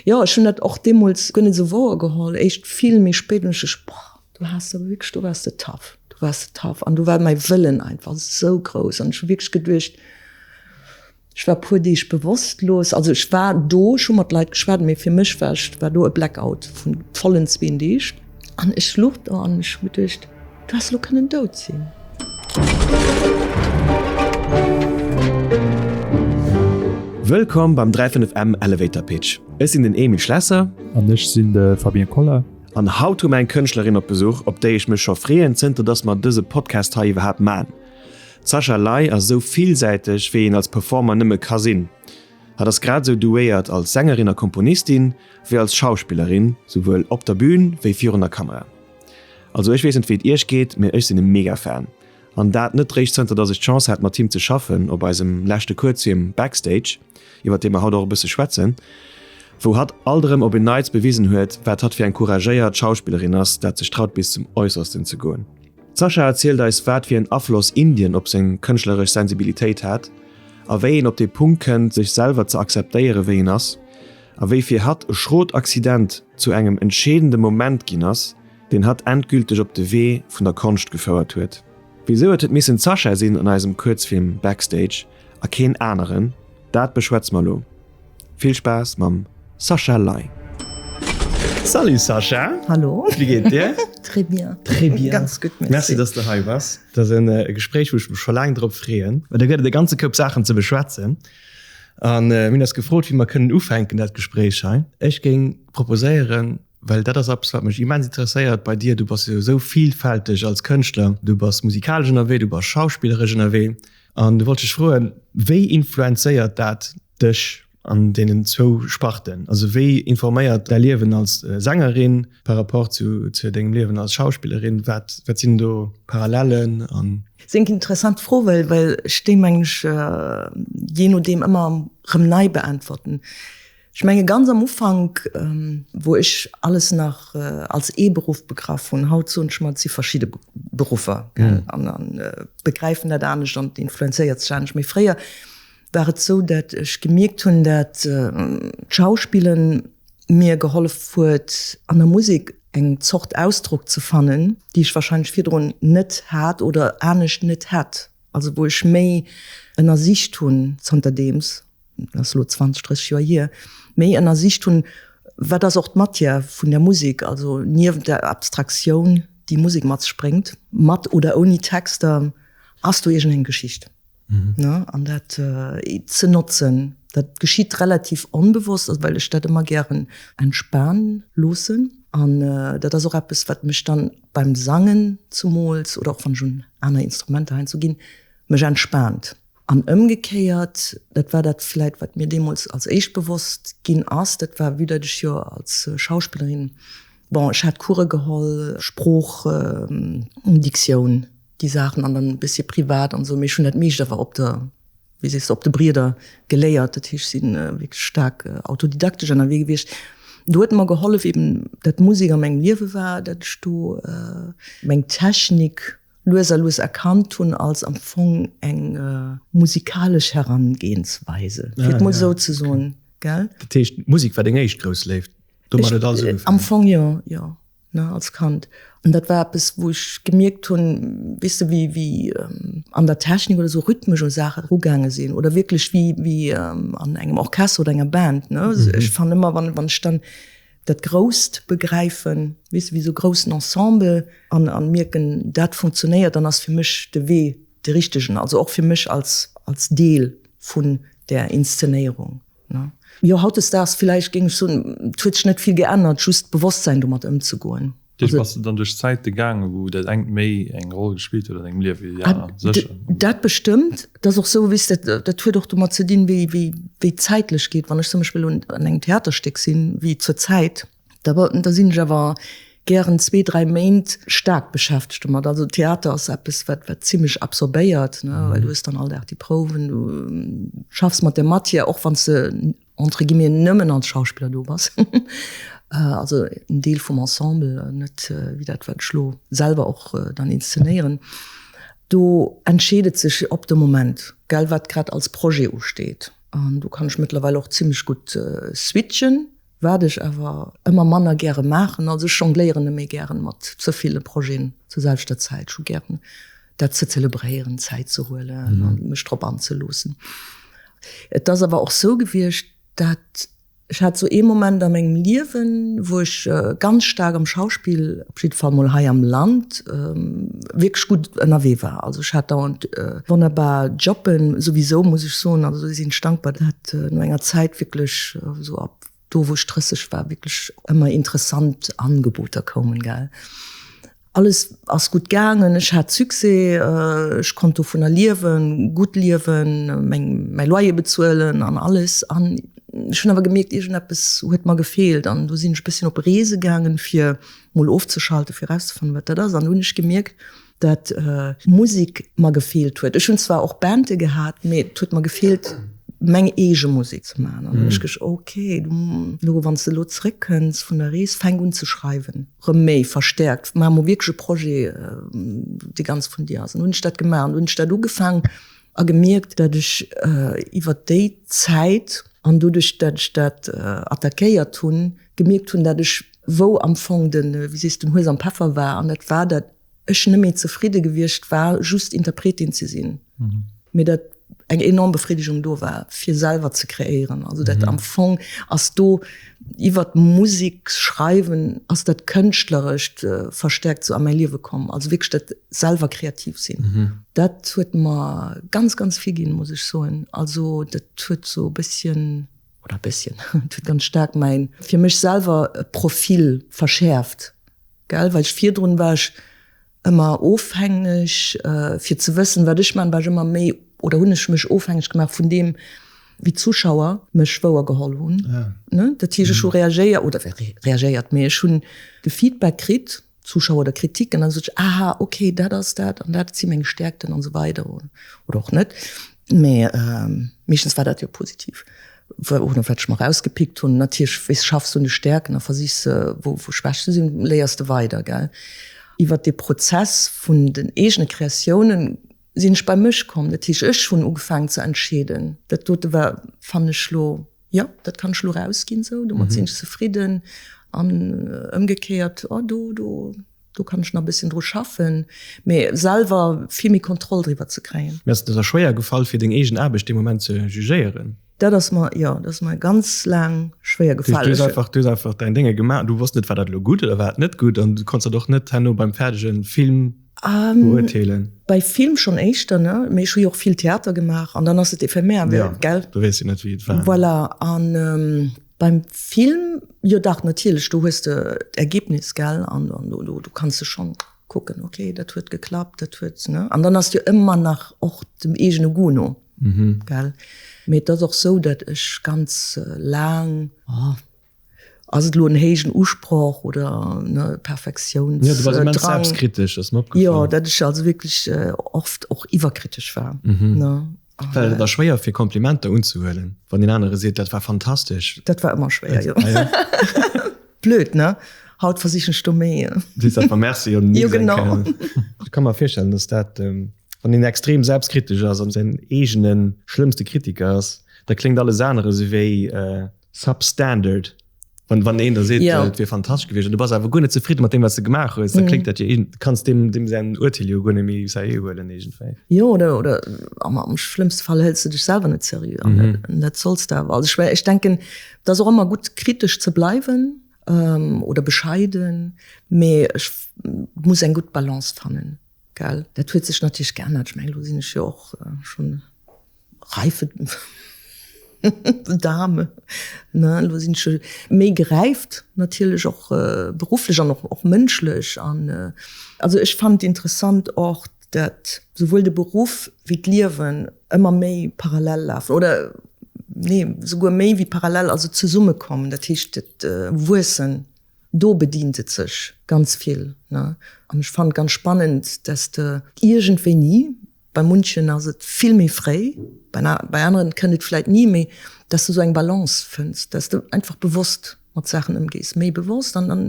Jo, ech hunn dat och deemools guer net esou wouer geholl. Éischt vill méi spéit hunn ech geduecht, boah, du has awer wierklech, do waars de tough, do waars de tough. An do war mäi Wëllen einfach esou grouss an ech hu wierklech geduecht, ech war e puer Deeg bewosstlos. Also ech war do, ech hu mat Leit geschwat, mee fir mech war ech, war do e Blackout vu vollen zween Deeg. An ech luch do an ech hu geduecht, Du häss elo kënnen dout sinn. Wëllkomm beim 35M Elevator Pitch. Ech sinn den Emile Schlesser. An ech sinn de Fabien Koller. An haut hu mer eng Kënschtlerin op Besuch, op déi ech mech scho freeën, zënter dass mer dëse Podcast hei iwwerhaapt man. D'Sasha Ley ass esou villsäiteg, wéi een als Performer nëmme ka sinn. Hatt ass grad esou douéiert als Sängerin a Komponistin, wéi als Schauspillerin, souwuel op der Bün wéi virun der Kamera. Also ech weess net wéi et iech geet, mee ech sinn e mega Fan. An dat net réischt zënter dass ech d'Chance hat mat him ze schaffen op eisem leschte Kuerzfilm Backstage, iwwert dee mer haut och e bësse schwätzen, wou hatt alt erëm op en Neits bewisen huet wat hatt fir eng couragéiert Schauspillerin ass, dat sech traut bis zum Äussersten ze goen. D'Sasha erzielt eis wat fir en Afloss Indien op seng kënschtleresch Sensibilitéit hat a wéi een op dee Punkt kënnt sech selwer ze akzeptéiere wéi een ass. A wéi fir hatt e schrot Accident zu engem entscheedende Moment ginn ass, deen hatt endgülteg op de Wee vun der Konscht gefouert huet. Wisou et huet missen d'Sasha sinn an eisem Kuerzfilm Backstage a keen aneren, dat beschwätze mer elo. Vill Spaass mam Sasha Ley. Salut Sasha! Hallo! Wéi geet dir? Très bien. Très bien. Ganz gutt, merci. Merci, dass de hei bass. Dat ass e Gespréich, wou ech mech scho laang drop freeën, well do gëtt et e ganze Koup Saachen ze beschwätzen. An mir hunn eis gefrot, wéi mer kënnen ufänken, dat Gespréich hei. Ech géing proposéieren, well dat ass eppes, wat mech immens interesséiert bei dir, du bass jo esou vilfälteg als Kënschtler, du bass musikalesch ënnerwee, du bass schauspilleresch ënnerwee. An du wollt ech dech froen, wéi influenzéiert dat dech an deenen zwou Sparten? Also wéi informéiert däi Liewen als Sängerin par rapport zu dengem Liewen als Schauspillerin? Wat sinn do Parallellen an. Ass eng interessant Fro, well well ech déi mengen ech jee nodeem ëmmer rëm nei beäntwerten. Ech menge ganz am Ufank, wou ech alles nach als ee Beruff begraff hunn, haut soen ech mer, et si verschidde Beruffer, gell, an an begräifen dat anescht an et influenzéiert sech anescht. Mee fréier war et sou, dat ech gemierkt hunn, dat d'Schauspillen mir gehollef huet an der Musek eng Zort Ausdrock ze fannen, déi ech wahrscheinlech virdrun net hat oder anescht net hätt, also wou ech méi ënnersicht hunn zanterdeems, dat ass elo 20, 30 Joer hier, méi ënnersicht hunn, wat ass och d'Matière vun der Musek, also niewent der Abstraktioun, déi Musek mat sech bréngt, mat oder ouni Texter, ass do iergendeng Geschicht. Ne, an dat ze notzen, dat geschitt relativ onbewosst, also well ech dat ëmmer gären entspanen loossen. An dat ass och eppes, wat mech dann beim Sangen zumools oder och wann ech un aner Instrumenter heiansdo ginn, mech entspaant. An ëmgekéiert, dat war dat vläit, wat mir deemools als éischt bewosst ginn ass, dat war, vue datt ech jo als Schauspillerin, bon, ech hat Course geholl, Sprooch, Diktioun, déi Saachen an dann e bëssche privat an esou, mee ech hunn dat meescht awer op der, wéi sees de, op de Brieder geléiert. Dat heescht, ech si wierklech staark autodidaktesch ënnerwee gewiescht. Do huet mer gehollef eben, dat Musek a mengem Liewe war, dat ech do meng Technik lues a lues erkannt hunn als am Fong eng musikalesch Herangehensweise, fir et mol esou ze soen, gell? Dat heescht, d'Musek war deng éischt grouss Léift? Domat huet alles ugefaangen? Am Fong jo, jo. ne, als Kand. An dat war eppes, wou ech gemierkt hunn, weess de, wéi, wéi an der Technik oder sou rhythmesch u Saache erugaange sinn oder wierklech wéi, wéi an engem Orchester oder enger Band, ne. Ech fannen ëmmer, wann, wann ech dann dat Grousst begräifen, weess de, wéi sou groussen Ensemble an, an mierken, dat funktionéiert, dann ass fir mech de Wee de richtegen, also och fir mech als, als Deel vun där Inszenéierung. Jo, hautdesdaags villäicht géing ech soen, et huet sech net vill geännert, just d'Bewosstsäin domat ëmzegoen. Duerch bass de dann duerch Zäite gaangen, wou dat engt méi eng Roll gespillt huet an dengem Liewe wéi déi aner? Sécher. Dat bestëmmt. Et ass och esou, weess de, dat huet och domat ze dinn, wéi wéi et zäitlech geet. Wann ech zum Beispill elo an engem Theaterstéck sinn, wéi zur Zäit, Da da sinn ech awer gären zwee, dräi Méint staark beschäftegt domat. Also Theater ass eppes, wat wat zimlech absorbéiert, ne, well du hues dann all Dag déi Prouwen, du schaffs mat der Matière, och wann s de entre guillemets nëmmen als Schauspiller do bass, also en Deel vum Ensemble, net wéi dat, wat ech lo selwer och dann inszenéieren. Do entscheet et sech op de Moment, gell, wat grad als Projet usteet. An do kann ech mëttlerweil och zimlech gutt switchen. Wat ech awer ëmmer manner gäre maachen, also ech jongléieren net méi gären mat ze ville Projeten zur selwechter Zäit. Ech hu gären dat ze zelebréieren, Zäit ze huelen a mech drop anzeloossen. Et ass awer och sou gewiescht, dat ech hat sou ee Moment a mengem Liewen, wou ech ganz staark am Schauspill, op jidde Fall mol hei am Land, wierklech gutt ënnerwee war. Also ech hat dauernd wonnerbar Jobben, souwisou muss ech soen, also do sinn ech dankbar, dat no enger Zäit wierklech sou ab do wou ech 30 war, wierklech ëmmer interessant Angeboter koumen, gell. Alles ass gutt gaangen, ech hat Succès, ech konnt dovunner liewen, gutt liewen, meng, mäi Loyer bezuelen an alles. An ech hunn awer gemierkt, iergendeppes huet mer gefeelt an du sinn ech e bësschen op Reese gaangen, fir mol ofzeschalten, fir erauszefannen, wat dat ass. An du hunn ech gemierkt, dat Musek mer gefeelt huet. Ech hunn zwar och Bande gehat, mee et huet mer gefeelt, meng eege Musek ze maachen. An hunn ech gesch, ok, elo wann s de elo zeréckkënns vun der Rees, fänk un ze schreiwen, rëm méi verstäerkt, maach mol wierklech e Projet, dee ganz vun dir ass. An hunn ech dat gemaach an hunn ech dat ugefaang a gemierkt, dat ech iwwert déi Zäit an doduerch, dat ech dat attackéiert hunn, gemierkt hunn, dat ech wou am Fong den, wéi sees de, den Hues am Peffer war an dat war, dat ech net méi zefridde gewiescht war, just Interpretin ze sinn, mee dat eng enorm Befriedigung do war, fir selwer ze kreéieren. Also dat am Fong ass do iwwer d'Musek schreiwen ass dat Kënschtlerescht verstärkt sou a mäi Liewe komm, also wierklech dat selwer kreativ sinn. Dat huet mer ganz, ganz vill ginn, muss ech soen. Also dat huet sou e bësschen, oder e bësschen, et huet ganz staark mäin, fir mech selwer Profil verschäerft. Gell, well ech virdrun war ech ëmmer ofhängeg, fir ze wëssen, wat ech man, war ech ëmmer méi oder hunn ech mech ofhängeg gemaach vun deem, wéi d'Zuschauer mech wouer geholl hunn. Ne, dat heescht, ech hu reagéiert oder reagéiert, mee ech hunn de Feedback kritt, Zuschauer oder Kritiken, an da sot ech, aha, okay, dat ass dat an dat si meng Stäerkten an esou weider oder och net. Mee meeschtens war dat jo positiv. Oder wat ech mer erausgepickt hunn. Natierlech weess, schaffs du un de Stäerken a versichs se, wou wou Schwächte sinn, léiers de weider, gell. Iwwer dee Prozess vun den eegene Kreatiounen sinn ech bei mech komm. Dat heescht, ech hunn ugefaangen ze entscheeden, dat dote war, fannen ech lo, jo, dat kann ech lo erausginn, sou, domat sinn ech zefridden. An ëmgekéiert, oh do, do. Do kann ech nach e bësschen dru schaffen, mee selwer vill méi Kontroll driwwer ze kréien. Mee ass et der da schwéier gefall, fir deng eegen Aarbecht dee Moment ze jugéieren? Dat ass mer, jo, dat ass mer ganz laang schwéier gefall. Du hues einfach, du hues einfach däin Dénge gemaach, du wosst net, war dat elo gutt oder war et net gutt an du konns dat och net herno beim fäerdege Film beurteelen. Bei Film schonn éischter, ne, mee ech hu jo och vill Theater gemaach an dann ass et éphémère, gell? Jo, do weess een net, wéi et war. Voilà, an. Beim Film, jo dach natierlech, do hues de d'Ergebnis, gell, an do do kanns de schonn kucken, ok, dat huet geklappt, dat huet, ne, an dann ass jo ëmmer nach och dem eegene Goût no, gell. Mee et ass och sou, datt ech ganz laang, oh, ass et elo en héijen Usproch oder, ne, Perfektiounsdrang? Jo, du bass immens selbstkritesch, ass mer opgefall. Jo, datt ech also wierklech oft och iwwerkritesch war, ne. War et da schwéier fir Komplimenter unzehuelen, wann een anere seet, dat war fantastesch? Dat war ëmmer schwéier, jo. Ah, ja. Blöd, ne? Haut versichen ech do méi. Sees einfach Merci an Jo, genau. Ech ka mer virstellen, dass dat, wann een extrem selbstkritesch ass an säin eegene schlëmmste Kritiker ass, da kléngt alles anere sou wéi substandard. Wann, wann een der seet, ja. et wier fantastesch gewiescht, an du bass awer guer net zefridde mat deem, wat s de gemaach hues, da kléngt dat jo iergend, kanns deem, deem säin Urteel jo guer net méi seriö huelen iergendwéi. Jo, oder, oder am, am schlëmmste Fall hëls de dech selwer net seriö an mm. dat solls de awer. Also ech, ech denken, et ass och ëmmer gutt kritesch ze bleiwen ähm, oder bescheiden, mee ech muss eng gutt Balance fannen, gell. Dat huet sech natierlech geännert, ech mengen, elo sinn ech jo och schonn reife Dame, ne, elo sinn ech méi geräift natierlech och berufflech an och och mënschlech an also ech fannen et interessant och dat souwuel de Beruff wéi d'Liewen ëmmer méi parallel lafen oder nee souguer méi wéi parallel, also zesummekommen, dat heescht et wuessen, do bedient et sech ganz vill, ne, an ech fannen et ganz spannend, dass de iergendwéini Bei munchen ass et vill méi fréi, bei aneren kënnt et vläit ni, mee dass de sou eng Balance fënns, dass de einfach bewosst mat Saachen ëmgees, méi bewosst an an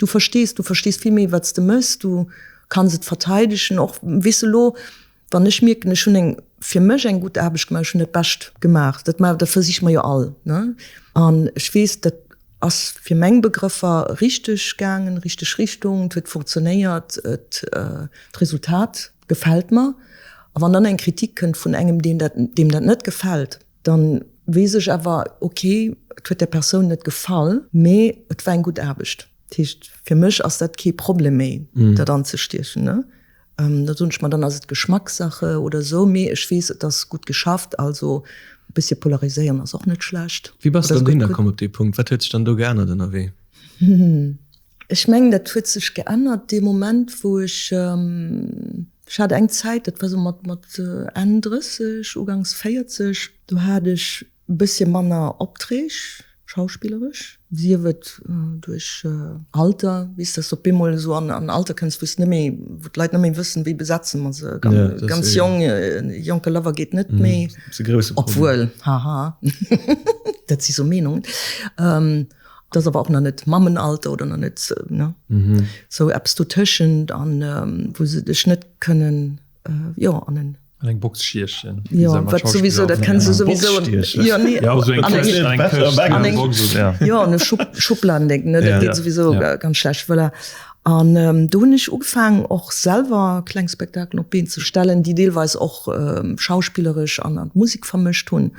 du verstees, du verstees vill méi wat s de mëss, du kanns et verteidegen och, weess de elo, wann ech mierken, ech hunn eng fir mech eng gutt Aarbecht gemaach, ech hunn dat Bescht gemaach, dat maachen, dat versiche mer jo all, ne, an ech weess, dat. Ass fir meng Begrëffer richteg gaangen, richteg Richtung, et huet funktionéiert, et d'Resultat gefält mer. A wann dann eng Kritik kënnt vun engem, deen dat, deem dat net gefält, dann weess ech awer, ok, et huet där Persoun net gefall, mee et war eng gutt Aarbecht. Dat heescht, fir mech ass dat kee Problem méi, dat anzestiechen, ne. Da soen ech mer, dann ass et Geschmackssache oder esou, mee ech weess, et ass gutt geschafft, also e bëssche polariséieren ass och net schlecht. Wéi bass de dann dohinner komm op dee Punkt? Wat huet sech dann do geännert ënnerwee? Ech mengen, dat huet sech geännert dee Moment, wou ech, ech hat eng Zäit, dat war esou mat mat Enn 30, ugangs 40, do hat ech E bëssche manner Opträg, schauspilleresch, sief et duerch Alter, weess, dass de op eemol esou an an Alter kënns, wou s net méi, wou d'Leit net méi wëssen, wéi besetze mer se. Ganz jong, jonke Lover geet net méi. Obwuel, haha, dat si sou Meenungen. Dat ass awer och nach net Mammenalter oder nach net, ne, sou eppes dotëschent an wou se dech net kënnen jo an en. An eng Box schiechen. Jo, wat souwisou, dat kenns du souwisou. Jo, nee. Ja, sou eng Këscht, an eng Këscht, an eng Box, ja. Jo, an e Schub, Schubladendéng, ne, dat geet souwisou ganz schlecht, voilà. An do hunn ech ugefaangen och selwer kleng Spektakelen op d'Been ze stellen, déi deelweis och schauspilleresch an an d'Musek vermëscht hunn.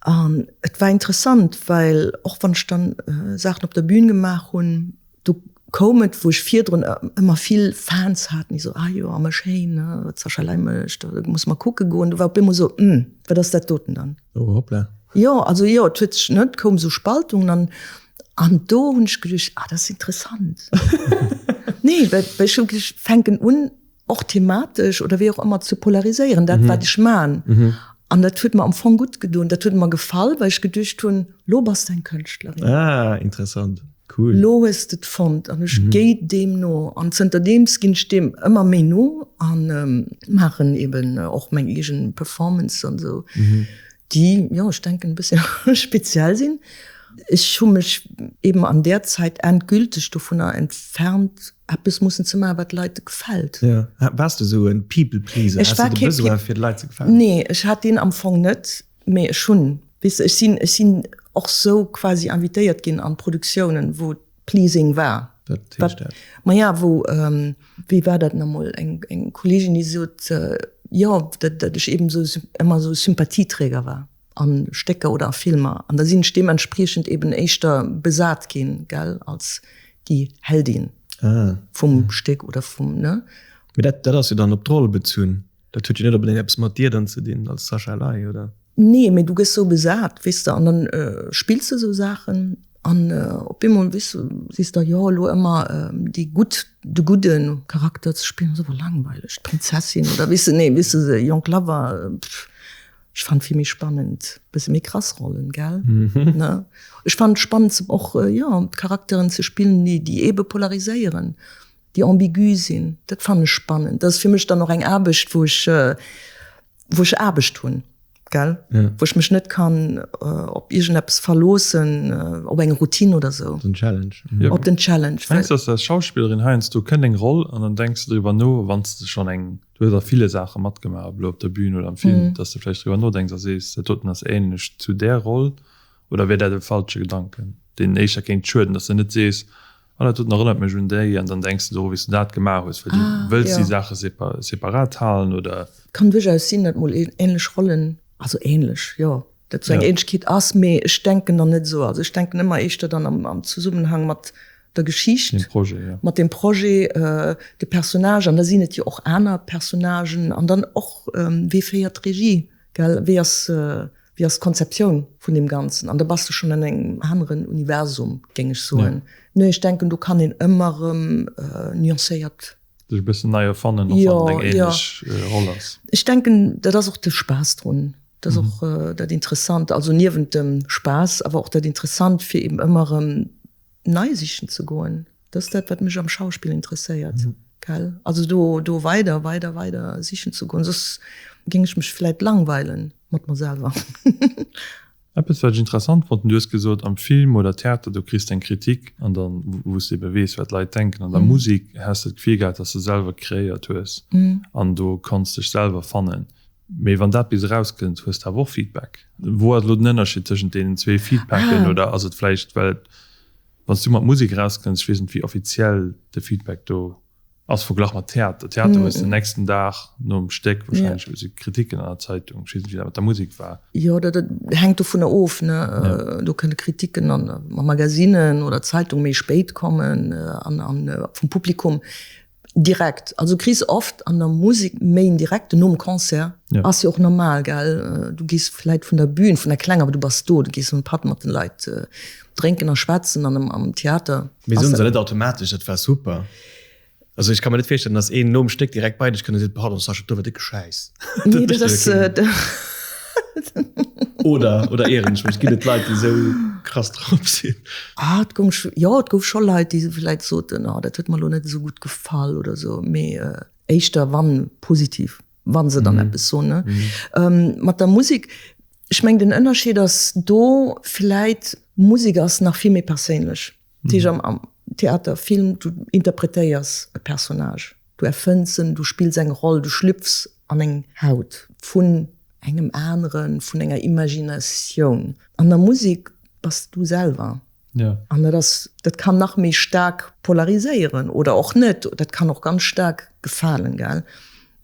An et war interessant, well och wann ech dann Saachen op der Bühn gemaach hunn, Do koum et, wou ech virdrun ëmmer vill Fans hat, déi sou, ah jo, a mech héi, ne, wat d'Sascha Ley mécht, da musse mer kucke goen. Do war op eemol sou, hm, wat ass dat doten dann? Oh, hoppla. Jo, also jo, et huet sech, ne, et koum sou Spaltungen an, an do hunn ech geduecht, ah, dat ass interessant. Nee, well, well ech hu geduecht, fänken un, och thematesch oder wéi och ëmmer ze polariséieren, dat wat ech man. An dat huet mer am Fong gutt gedoen, dat huet mer gefall, well ech geduecht hunn, lo bass de eng Kënschtlerin. Ah, interessant, cool. Lo hues de et fonnt an ech géi deem no. An zënterdeems ginn ech deem ëmmer méi no a maachen eben och meng eegen Performance an esou. Déi, jo, ech denken, e bësschen speziell sinn. Ech hu mech eben an där Zäit endgülteg dovunner entfernt, eppes mussen ze maachen, wat de Leit gefält. Jo. Waars de esou e People Pleaser? Ech war Has de de kee Besoin, fir de Leit ze gefalen? Nee, ech hat deen am Fong net, mee ech hunn, weess de, ech sinn, ech sinn och sou quasi invitéiert ginn an Produktiounen, wou Pleasing war. Wat heescht dat? Maja, wou, wéi war dat nach emol, eng, eng Kolleegin, déi sot, jo, dat, dat ech eben esou ëmmer esou Sympathieträger war a Stécker oder a Filmer. An da sinn ech deementspriechend eben éischter besat ginn, gell, als déi Heldin vum Stéck oder vum, ne? Mee dat, dat ass jo dann op d'Roll bezunn. Dat huet jo net onbedéngt eppes mat dir dann ze dinn als Sascha Ley, oder? Nee, mee du gëss sou besat, weess de, an dann spills de sou Saachen an op eemol, weess de, sees de, jo, elo ëmmer déi gutt, de gudde Charakter ze spillen ass awer langweileg, d'Prinzessin oder weess de, nee, weess de, jonk Lover, pff, ech fannen vill méi spannend bësse méi krass Rollen, gell, ne? Ech fannen et spannend och, jo, Charakteren ze spillen, déi, déi eebe polariséieren. déi ambigu sinn, dat fannen ech spannend. Dat ass fir mech dann och eng Aarbecht, wou ech, wou ech Aarbecht hunn, gell? Ja. Wou ech mech net kann op iergendeppes verloossen, op eng Routine oder sou. Den Challenge. Ja. Op den Challenge. Mengs du, dass du als Schauspillerin heiansdo kënnt eng Roll an dann denks de driwwer no, wann s de schonn eng, du hues a ville Saache matgemaach, ob elo op der Bühn oder am Film, dass de vläicht driwwer nodenks a sees, dat doten ass änlech zu där Roll? Oder wär dat e falsche Gedanken, deen éischter kéint schueden, dass de net sees, Oh, dat doten erënnert mech un déi, an dann denks de doru wéi s du dat gemaach hues, well du ah, wëlls ja. déi Saache sepa separat halen oder. Kann duerchaus sinn, datt mol ähnlech Rollen, also ähnlech, jo, datt sou eng ja. Ähnlechkeet ass, mee ech denken dann net esou. Also ech denken ëmmer éischter dann am, am Zesummenhang mat der Geschicht, dem Projet, ja. mat dem Projet, äh, de Personnage, an da sinn et jo och aner Personnagen, an dann och, ähm, wee féiert d'Regie, gell, wéi ass, äh, Wéi ass d'Konzeptioun vun deem Ganzen? An da bass de schonn an engem aneren Universum, géing ech soen. Nee, ech denken, do kann een ëmmer erëm nuancéiert. Sech e bëssen nei erfannen, och wann et eng ähnlech Roll ass. Ech denken, dat ass och de Spaass drun. Dat ass och dat Interessant, also niewent dem Spaass, awer och dat Interessant, fir eben ëmmer erëm nei sichen ze goen. Dat ass dat, wat mech am Schauspill interesséiert, gell. Also do, do weider, weider, weider sichen ze goen, soss géing ech mech vläit langweilen mat mer selwer. Eppes, wat ech interessant fonnt, du hues gesot, am Film oder Theater, do kriss de eng Kritik an dann, wou s de ebe weess, wat d'Leit denken. An der Musek has de d'Gefill gehat, dass de selwer kreéiert hues an do konns dech selwer fannen. Mee wann dat bis erauskënnt, hues de awer och Feedback. Wou ass elo den Ënnerscheed tëschent deenen zwee Feedbacken? Oder ass et vläicht, well et. Wann s du mat Musek erauskënns, ech weess net wéi offiziell de Feedback do ass verglach mat Theater. Theater hues de den nächsten Dag nom Stéck wahrscheinlech esou Kritiken an der Zeitung. Ech weess net wéi dat mat der Musek war. Jo, dat hänkt dovunner of, ne. Do kënne Kritiken an a Magazinen oder Zeitung méi spéit kommen an an vum Publikum Direkt, also kriss oft an der Musik méi en direkten nom Concert, ass jo och normal gell, du gees vläit vun der Bühn, vun der klenger, awer du bass do, du gees en Patt mat den Leit drénken a schwätzen an am Theater. Mee soen se net automatesch dat war super? Also ech ka mer net virstellen dass een nom Stéck direkt bei dech kënnt a seet, pardon Sascha, do war décke Schäiss. Nee, dat ass. Oder, oder ieren ech mech? Ginn et Leit, déi esou krass drop sinn? Ah, et goung, jo, et gouf scho Leit, déi vläit soten, oh, dat huet mer elo net esou gutt gefall oder esou, mee éischter wann positiv, wa se dann eppes soen, ne. Mat der Musek, ech meng den Ënnerscheed ass do vläit, Musek ass nach vill méi perséinlech. Dat heescht am Theater, Film, du interpretéiers e Personnage, du erfënns en, du spills eng Roll, du schlüpfs an eng Haut vun engem aneren, vun enger Imaginatioun. An der Musek bass du selwer. An dat ass, dat kann nach méi staark polariséieren oder och net, dat kann och ganz staark gefalen, gell.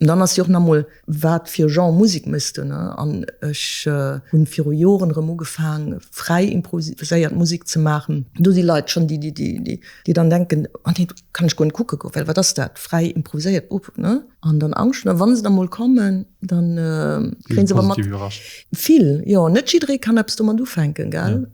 An dann ass jo och nach mol, wat fir Genre Musek méchs de, ne? An ech hunn viru Joren erëm ugefaang, fräi improviséiert Musek ze maachen. Do si Leit schonn, déi, déi, déi dann denken, oh nee, do kann ech guer net kucke goen, well wat ass dat, fräi improviséiert, up, ne? An dann Angscht hunn. A wa se da mol kommen, dann kréien se awer mat. Vill, jo. Net jidderee kann eppes domat ufänken, gell?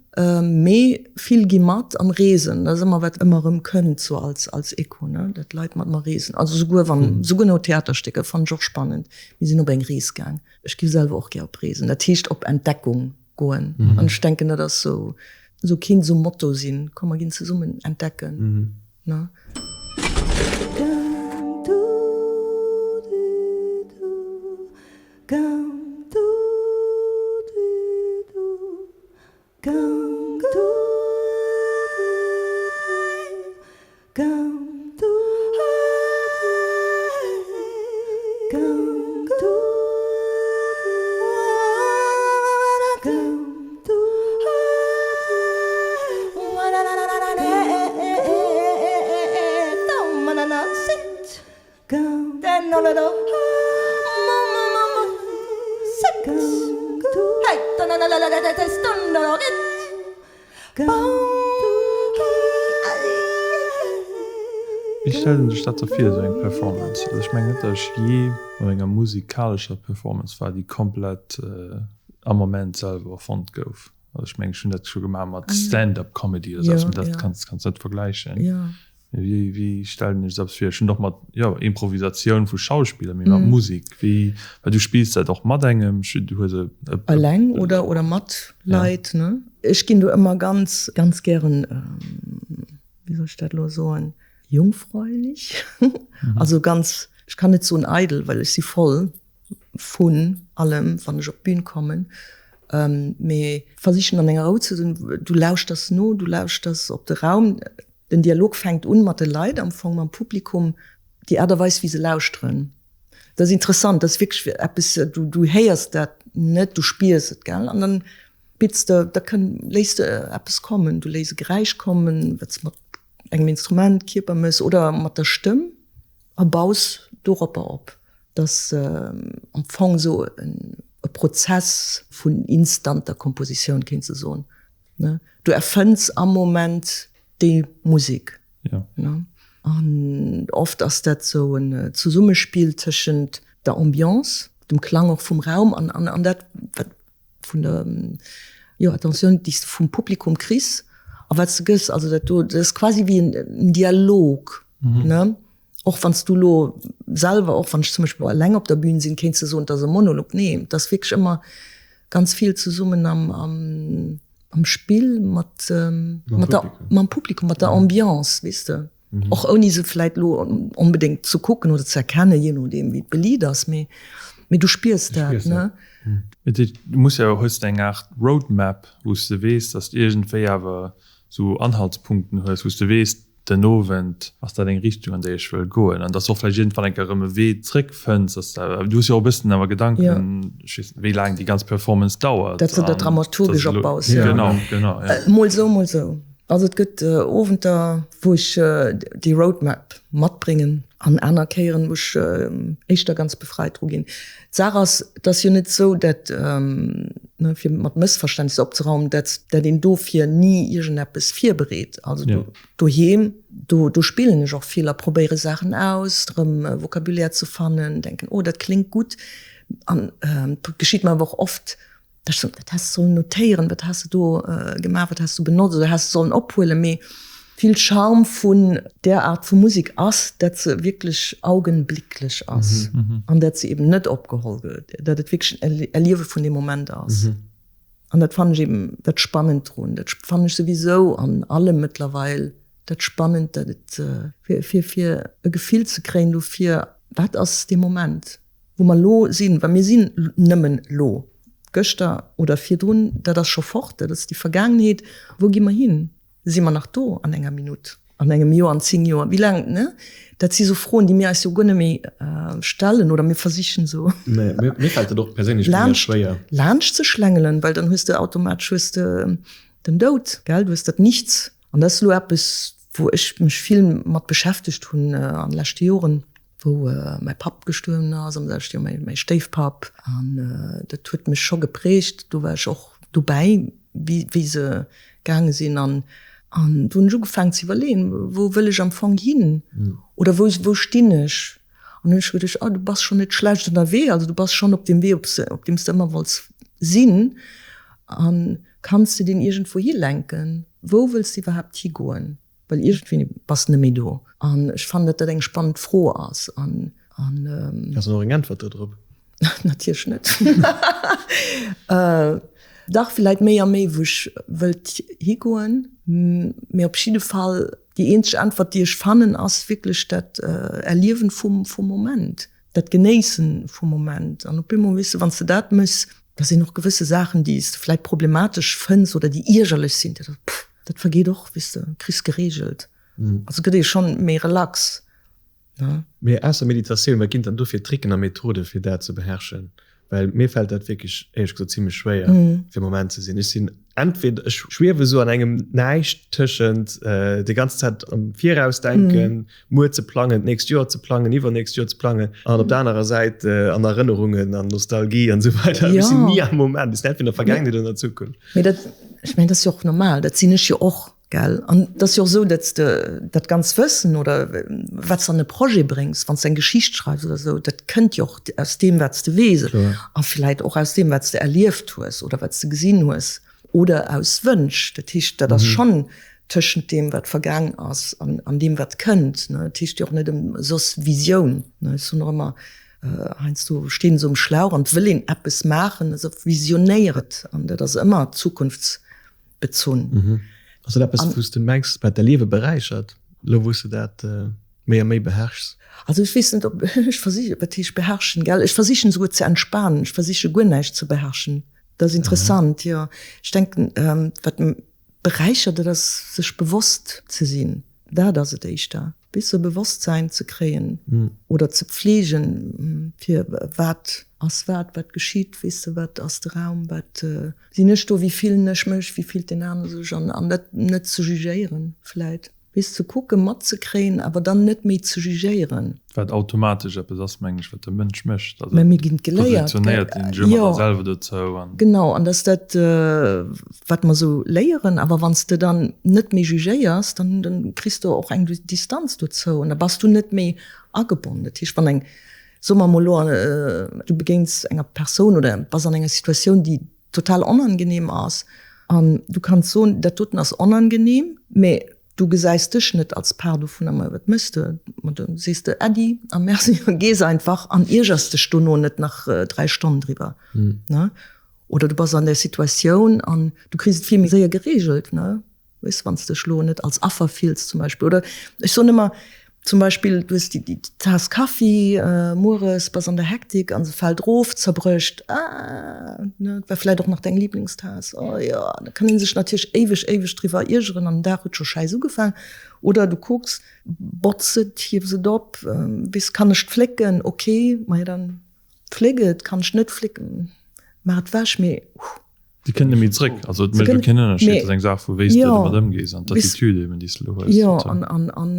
Mee vill gi mat an reesen, dat ass ëmmer wat ëmmer erëm kënnt sou als als Echo, ne, dat d'Leit mat mer reesen. Also souguer wann, souguer no Theaterstécker fannen ech och spannend. Mir sinn op eng Rees gaang. Ech gi selwer och gär op Reesen, dat heescht op Entdeckung goen. An ech denken dat ass sou, sou kéint sou Motto sinn, komm mer ginn zesummen entdecken, ne. Wéi stellt een sech dat da vir, esou eng Performance? Also ech mengen net, datt ech jee op enger musikalescher Performance war, déi komplett am Moment selwer erfonnt gouf. Also ech mengen, ech hunn dat scho gemaach mat Stand-up-Comedy oder esou, mee dat kanns de net vergläichen. Wéi, wéi stellen ech dat vir? Ech hunn och mat, jo, Improvisatioun vu Schauspiller, mee mat Musek, wéi, well du spills dat och mat engem, ech, du hues e, e. Eleng oder, oder mat Leit, ne? Ech ginn do ëmmer ganz, ganz gären, wéi soll ech dat elo soen, jungfräulich, also ganz, ech kann net soen eidel, well ech si voll vun allem, wann ech op d'Bün kommen, mee versichen an enger Rou ze sinn, du lauschters no, du lauschters op de Raum. Den Dialog fänkt un mat de Leit am Fong, mam Publikum, déi Aart a Weis wéi se lauschteren, dat ass interessant, dat ass wierklech eppes, du du héiers dat net, du spiers et, gell, an dann bitts de, da kënn, léiss de eppes kommen, du léiss e Geräisch kommen, wat s mat engem Instrument, Kierper méchs oder mat der Stëmm a baus doropper op. Dat ass am Fong esou e Prozess vun instanter Kompositioun, kéints de soen. Ne? Du erfënns am Moment déi Musek. Ja. Ne? An oft ass dat sou en Zesummespill tëschent der Ambiance, dem Klang och vum Raum an, an, an dat, wat vun der, jo, Attentioun, déi s de vum Publikum kriss a wat s de gëss. Also dat do, dat ass quasi wéi en, en Dialog, ne? Och wann s du elo selwer, och wann ech zum Beispill eleng op der Bühn sinn, kéints de soen, et ass e Monolog. Nee, et ass wierklech ëmmer ganz vill zesummen am, am, am Spill mat, mat der, mam Publikum, mat der Ambiance, weess de. Och ouni se vläit elo onbedéngt ze kucken oder ze erkennen, jee nodeem wéi et beliit ass, mee, mee du spiers dat, ne. Du muss jo, hues de eng Aart Roadmap, wou s de weess, datt s de iergendwéi awer sou Anhaltspunkten hues, wou s de weess, den Owend ass dat eng Richtung, an déi ech wëll goen an dass och vläicht iergendwann eng Kéier erëm e Wee zréck fënns, dass de, du hues jo och e bëssen awer Gedanken, ech weess net, wéi laang déi ganz Performance dauert. Dass de dat dramaturgesch opbaus, jo. Genau, genau, jo. Mol sou, mol sou. Also et gëtt Owenter, wou ech déi Roadmap matbréngen an aner Kéieren, wou ech éischter ganz befreit dru ginn. D'Saach ass, et ass jo net esou, dat, ne, fir mat Mëssverständnisser opzeraumen, dat dat een dofir ni iergendeppes virbereet. Also do, doheem, do, do spillen ech och vill a probéiere Saachen aus, erëm Vocabulaire ze fannen, denken, oh dat kléngt gutt. An et geschitt mer awer och oft, Ech soen, wat häss de sollen notéieren, wat häss de do gemaach, wat häss du benotzt oder häss de sollen ophuelen. Mee vill Charme vun där Aart vu Musek ass, dat se wierklech augenblicklech ass an dat se eben net opgeholl gëtt, dat et wierklech en Erliewe vun deem Moment ass. An dat fannen ech eben dat Spannend drun. Dat fannen ech souwisou an allem mëttlerweil dat Spannend, dat et fir fir e Gefill ze kréien dofir, wat ass dee Moment. Wou mer elo sinn, well mir sinn nëmmen elo, gëschter oder virdrun, dat ass scho fort, dat ass déi Vergaangenheet. Wou gi mer hin? Si mer nach do an enger Minutt, an engem Joer, an 10 Joer? Wéi laang, ne? Dat si sou Froen, déi mir eis jo guer net méi stellen oder mir versichen esou. Nee, mir fält dat och perséinlech mega schwéier. Laanscht ze schlängelen, well dann hues de automatesch hues de den Doud, gell, du hues dat Nichts. An dat ass elo eppes, wou ech mech vill mat beschäftegt hunn an de leschte Joren. wou mäi Papp gestuerwen ass, am selwechte Joer mäi Stéifpapp, an dat huet mech scho geprägt. Do war ech och dobäi, wéi se gaange sinn, an do hunn ech ugefaangen ze iwwerleeën, wou wëll ech am Fong hin oder wou wou stinn ech? An hunn ech geduecht, oh du bass schonn net schlecht ënnerwee, also du bass schonn op deem Wee, op deem s de ëmmer wollts sinn, a kanns de deen iergendwou hilenken? Wou wëlls de iwwerhaapt higoen? Well iergendwéi bass de net méi do. An ech fannen, datt dat eng spannend Fro ass. An, an. Has de och eng Äntwert do drop? Natierlech net. Dach, villäit méi a méi, wou ech wëllt higoen. Mee op jidde Fall, déi eenzeg Äntwert, déi ech fannen, ass wierklech dat Erliewen vum, vum Moment. Dat Genéissen vum Moment. An op eemol, weess de, wann s de dat méchs, da sinn och gewësse Saachen, déi s de vläit problematesch fënns oder déi iergerlech sinn, pff, Dat vergeet och, weess de, kriss geregelt. Also gëtt ee schonn méi relax, ne? Mee ausser Meditatioun, wat ginn et dann do fir Tricken a Methode fir dat ze beherrschen? Well mir fält dat wierklech éierlech gesot zimlech schwéier fir am Moment ze sinn. Ech sinn entweder, ech schwiewe sou an engem Näischt tëschent déi ganz Zäit am Viraus denken, muer ze plangen, d'nächst Joer ze plangen, iwwernächst Joer ze plangen an op der anerer Säit an Erënnerungen an Nostalgie an esou weider. Ech sinn ni am Moment, ech sinn entweder an der Vergaangenheet oder an der Zukunft. Mee dat, ech mengen, dat ass jo och normal, dat sinn ech jo och, gell. An et ass jo och esou, datt s de dat ganz Wëssen oder wat s de an e Projet bréngs, wann s de eng Geschicht schreifs oder esou, dat kënnt jo och aus deem, wat s de weess a vläit och aus deem, wat s de erlieft hues oder wat s de gesinn hues oder aus Wënsch. Dat heescht, dat ass schonn tëschent deem, wat vergaang ass an deem, wat kënnt. Dat heescht jo och net ëmsoss Visioun. Ech soen och ëmmer, Heiansdo steet een esou um Schlauch an et wëll een eppes maachen, esou visionéiert, an dat ass ëmmer zukunftsbezunn. Ass dat eppes, wou s de mengs, wat däi Liewe beräichert, elo wou s de dat méi a méi beherrschs? Also ech weess net, ob ech versichen, wat heescht beherrschen, gell? Ech versichen esouguer ze entspanen, ech versiche guer näischt ze beherrschen. Dat ass interessant, jo. Ech denken, wat beräichert, dat ass sech bewosst ze sinn, dat ass et éischter. Bis e Bewosstsäin ze kréien oder ze pflegen, fir wat ass wat, wat geschitt, weess de, wat ass de Raum, wat sinn ech do, wéi fillen ech mech, wéi fillt deen anere sech an an dat net ze jugéieren vläit, weess, ze kucken, matzekréien, awer dann net méi ze jugéieren. Wat automatesch eppes ass, mengen ech, wat de Mënsch mécht. Also, Mä mir ginn geléiert, positionéiert een sech ëmmer da selwer dozou an. Genau, an dass dat, wat mer esou léieren, awer wann s de dann net méi jugéiers, dann, dann kriss de och eng Distanz dozou an da bass du net méi agebonnen. Dat heescht, wann eng, soe mer emol elo, du begéins enger Persoun oder bass an enger Situatioun, déi total onangenehm ass an du kanns soen, dat doten ass onangenehm, mä du gesäis dech net als Part dovunner, ma wat méchs de? Ma da sees de Äddi a Merci a gees einfach an iergers dech dono net nach 3 Stonnen driwwer, ne? Oder du bass an där Situatioun an du kriss et vill méi séier geregelt, ne? Weess, wann s dech elo net als Affer fills zum Beispill. Oder ech soen ëmmer, zum Beispill, du hues déi Taass Kaffi mueres, bass an der Hektik an se fält erof, zerbrécht. Ah, ne, et war vläit och nach deng Liblingstaass. Oh jo, da kann ee sech natierlech éiweg, éiweg driwwer iergeren an den Dag huet scho schäiss ugefaang. Oder du kucks, botz et, hiefs et op, weess, kann ech d'flécken? Ok, majo dann fléck et. Kann ech net flécken, maach et wech. Mee. Déi kënnt net méi zréck. Also et mécht elo keen Ënnerscheed. Et ass eng Saach vu wéi s de domat ëmgees an d'Attitude eben, déi s de elo hues. Jo, an, an, an.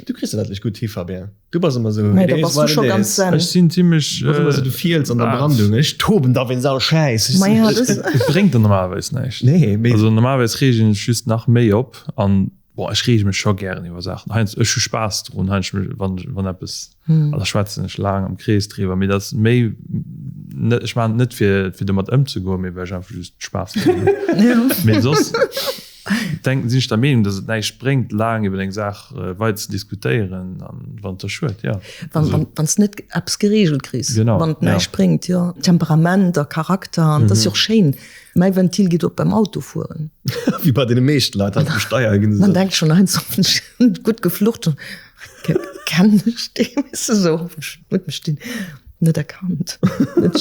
Du kriss dat endlech gutt hi, Fabien. Du bass ëmmer esou, Mä da bass du scho ganz zen. Ech sinn zimmlech. Du bass ëmmer esou de Fiels an der Brandung. Ech toben da wéinst all Schäiss. Ma ja, das. Et bréngt der normalerweis näischt. Nee, mee. Also normalerweis reegen ech just nach méi op an, bon, ech reege mech scho gären iwwer Saachen. Heiansdo, ech hu Spaass drun, heiansdo, wann, wann eppes. An da schwätzen ech laang am Krees driwwer. Mee dat ass méi net, ech maachen et net fir, fir domat ëmzegoen, mee well ech einfach just Spaass drun hunn. Mee soss denk, sinn ech der Meenung, datt et näischt bréngt, laang iwwer eng Saach weider ze diskutéieren an wann et da schued, jo. Wann, wann, wann s net eppes gereegelt kriss, Genau, wann et ja. näischt bréngt, jo. Temperament a Charakter an dat ass jo och schéin. Mäi Ventil geet op beim Autofueren. Wéi bei deene meeschten Leit halt um Steier ginn se Dann esou. denk ech schonn heiansdo, gutt geflucht. Kennen ech dee weess de sou huet mech deen net erkannt.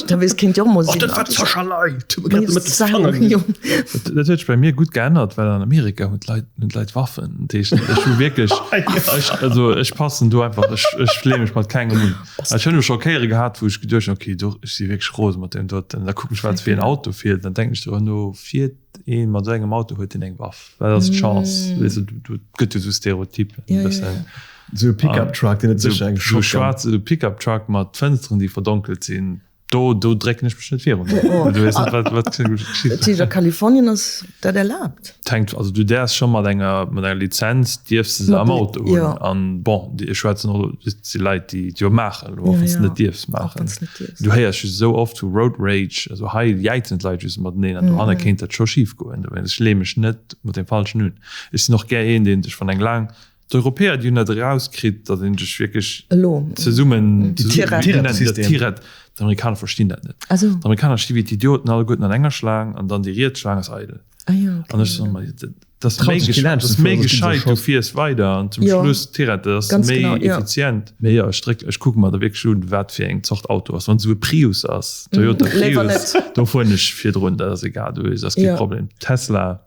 Da weess kéint jo och mol Och sinn. dat war d'Sascha Ley, huet mer grad de Mëttelfanger ginn. Dat huet sech bei mir gutt geännert, well an Amerika hunn d'Leit hunn d'Leit Waffen. Dat heescht ech hu wierklech ech also ech passen do einfach ech ech leeë mech mat kengem un. Ech hunn elo scho Kéiere gehat, wou ech geduecht hunn, okay do ech si wierklech rose mat deem doten. Da kucken ech wat fir een Auto fiert, dann denken ech driwwer no, fiert ee mat esou engem Auto, huet deen eng Waff? Wat ass d'Chance? Weess de, du, du gëtt jo sou Stereotypen Ja, e ja, bëssen. ja. Sou e Pickup Truck, deen huet Sou sécher eng sou Shotgun. schwaarze Pickup Truck mat Fënsteren, déi verdonkelt sinn, do, do drécken ech mech net virun. Oh, oh. Du weess net, wat, wat geschitt. Dat heescht, a Kalifornien ass dat erlaabt? Et hänkt, also du däerfs scho mat enger, mat enger Lizenz dierfs de se Mat am Li- Auto hunn. ja. An bon, déi, ech schwätzen och, et si Leit, déi et jo maachen elo, och Ja, wann s de ja. net dierfs Och maachen. wann s net dierfs. Du héiers just esou oft vu Road Rage, also hei jäizen d'Leit just mateneen an dohanne kéint dat scho schif goen. Dowéinst, ech leeë mech net mat deem Falschen un. Ech sinn och gär een, deen sech wann eng laang, d'Europäer, déi hunn dat erauskritt, datt ee sech wierklech Elo. zesummen, Tirett. wéi nennen se dat, Tirett. D'Amerikaner verstinn dat net. D'Amerikaner sti wéi d'Idioten alleguerten an enger Schlaang an dann déi riets Schlaang ass eidel. Ah ja, okay. An ech soen mer, dat ass méi dat ass méi gescheit, du fiers weider an zum Schluss Tirette, dat ass méi effizient. Mee jo, ech dréck, ech kucke mer da wierklech un, wat fir eng Zort Auto ass. Wann et esou e Prius ass, Toyota Prius, do fueren ech virdrun, dat ass egal, do ass kee Problem. Tesla,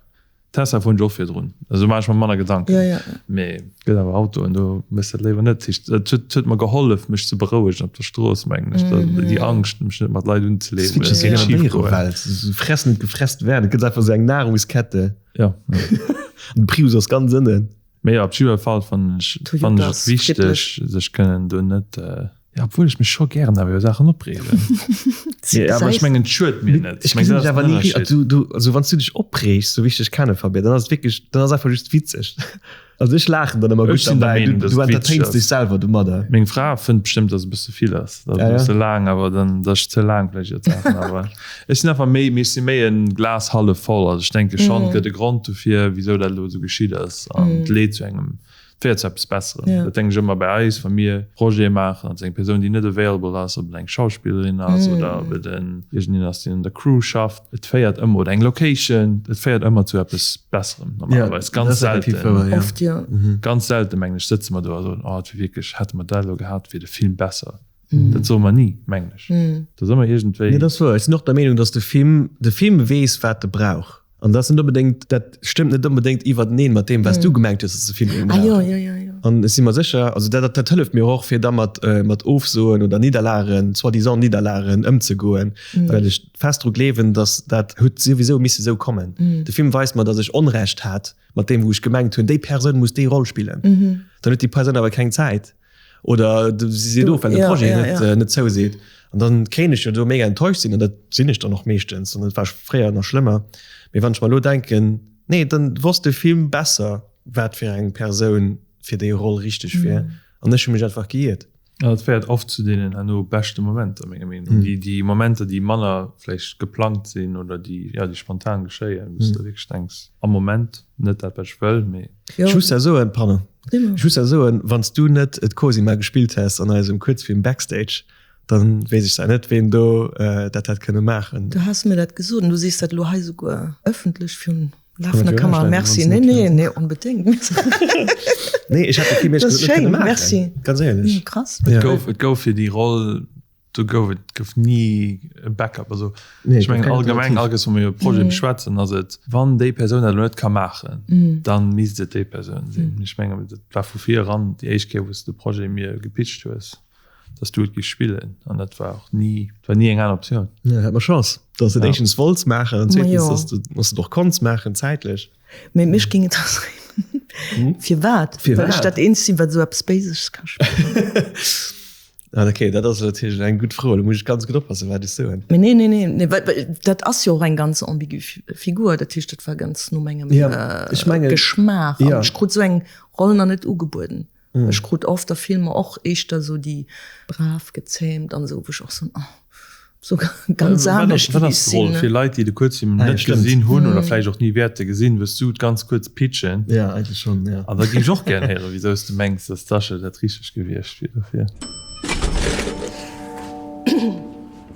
Tesla fueren ech och virdrun, also do maache ech mer manner Gedanken. Mee et gëtt awer Autoen, do méchs de dat léiwer net. Dat huet huet mer gehollef, mech ze berouegen op der Strooss, mengen ech, déi Angscht, mech net mat Leit unzeleeën, well dat kéint schif goen. Déierewelt, fressen und gefresst werden, et gëtt einfach esou eng Nahrungskette. Ja. An de Prius ass ganz ënnen. Mee jo, op jidder Fall fannen ech, fannen ech et wichteg, sech kënnen do net, jo, obwuel ech mech scho gären awer iwwer Saachen opreegen. Nee, awer ech mengen, et schued mir net. Ech gesinn dech awer ni ri-, du, du, also wann s du dech opreegs, sou wéi ech dech kenne, Fabien, dann ass et wierklech, dann ass einfach just witzeg. Also ech laachen dann ëmmer Ech gutt sinn der derbäi. Meenung, Du, dass du et witzeg entertains ass. dech selwer domadder. Meng Fra fënnt bestëmmt, dass et e bësse vill ass, dass et Ja, e ja. bësse laang, awer dann, dass ech ze laang vläicht iwwer d'Saachen, awer ech sinn einfach méi, mee ech si méi en Glas hallef voll. Also ech denke schonn, et gëtt e Grond dofir, wisou dat elo esou geschitt ass an et leet zu engem, et féiert zu eppes Besserem. Ja. Dat denken ech ëmmer bei eis, wa mir Projete maachen, an et ass eng Persoun, déi net available ass, ob et eng Schauspillerin ass oder ob et en iergendeen ass, deen an der Crew schafft. Et féiert ëmmer, oder eng Location, et féiert ëmmer zu eppes Besserem normalerweis. Ja, Ganz dat ass effektiv selten. wouer, ja. Oft, jo. Ganz selten, mengen ech, sëtze mer do a soen, oh, et wier wierklech, hätte mer dat elo gehat, wier de Film besser. Dat soe mer ni, mengen ech. Dat ass ëmmer iergendwéi. Nee, dat ass wouer. Ech sinn och der Meenung, dass de Film, de Film weess, wat e brauch. An dat ass net onbedéngt, dat stëmmt net onbedéngt iwwerteneen mat deem, wat s du gemengt hues, dass de Film Ah brauch. jo, jo, jo, jo. An ech si mer sécher, also dat, dat hëlleft mir och, fir da mat, mat Ofsoen oder Nidderlagen, soi-disant Nidderlagen, ëmzegoen, well ech fest dru gleewen, dass dat huet souwisou misse sou kommen. De Film weist mer, dass ech Onrecht hat mat deem, wou ech gemengt hunn, déi Persoun muss déi Roll spillen. Dann huet déi Persoun awer keng Zäit. Oder si seet of, well de Projet net, ja. net zouseet. An dann kéint ech jo do mega enttäuscht sinn, an dat sinn ech dann och meeschtens, an dat war fréier nach schlëmmer. Mee wann ech mer elo denken, nee, dann wosst de Film besser, wat fir eng Persoun fir déi Roll richteg wier, an ech hu mech einfach geiert. Ja, dat féiert oft zu deenen herno beschte Momenter, menger Meenung no. Déi, déi Momenter, déi manner vläicht geplangt sinn oder déi, ja, déi spontan geschéien, wou s de wierklech denks, am Moment net dat, wat ech wëll, mee. Ech muss der soen, pardon, ech muss der soen, wann s du net d'Cosima gespillt häss an eisem Kuerzfilm Backstage, dann weess ech zwar net, ween do dat hätt kënne maachen. Du has mir dat gesot an du sees dat elo hei souguer ëffentlech virun lafender Kamera. Merci. Nee, nee, nee, onbedéngt. Nee, ech hätt de Film ehrlech gesot net kënne maachen. Merci. Ganz éierlech. Krass. Et gouf fir déi Roll Do gouf et gouf ni e Backup. Also Nee, ech mengen gouf keng allgemeng Alternativ. alles wa mir iwwer Projete beschwätzen, ass et wann déi Persoun dat elo net ka maachen, dann misst et déi Persoun sinn. Ech mengen dat war vu vir eran déi éischt Kéier wou s de de Projet mir gepitcht hues. Dass du et géifs spillen. An dat war och ni, et war ni eng aner Optioun. Jo, hat mer Chance, dass de et éischtens wollts maachen an zweetens, dass du dass du et och konnts maachen zäitlech. Mee mech géing interesséieren, firwat? Well ech dat Eenzegt sinn, wat esou eppes Béiseges ka spillen. Ah, okay, dat ass natierlech eng gutt Fro. Do muss ech ganz gutt oppassen, wat ech soen. Mee nee, nee, nee, nee, well, well dat ass jo och eng ganz ambigu Figur. Dat heescht, dat war ganz no mengem ja, ech mengen, Geschmaach. Ja. An ech krut esou eng Roll nach net ugebueden. Mm. Ech krut oft a Filmer och éischter esou déi brav gezähmt an esou, wou ech och soen, oh, Sou ganz anescht wéi ech sinn. Fir Leit, déi de Kuerzfilm net gesinn hunn oder vläicht och ni wäerte gesinn, wëlls du et ganz kuerz pitchen? Ja, eigentlech schonn, ja. An da géif ech och gären héieren, wisou s de mengs, dass d'Sascha dat Richtegt gewiescht wier dofir.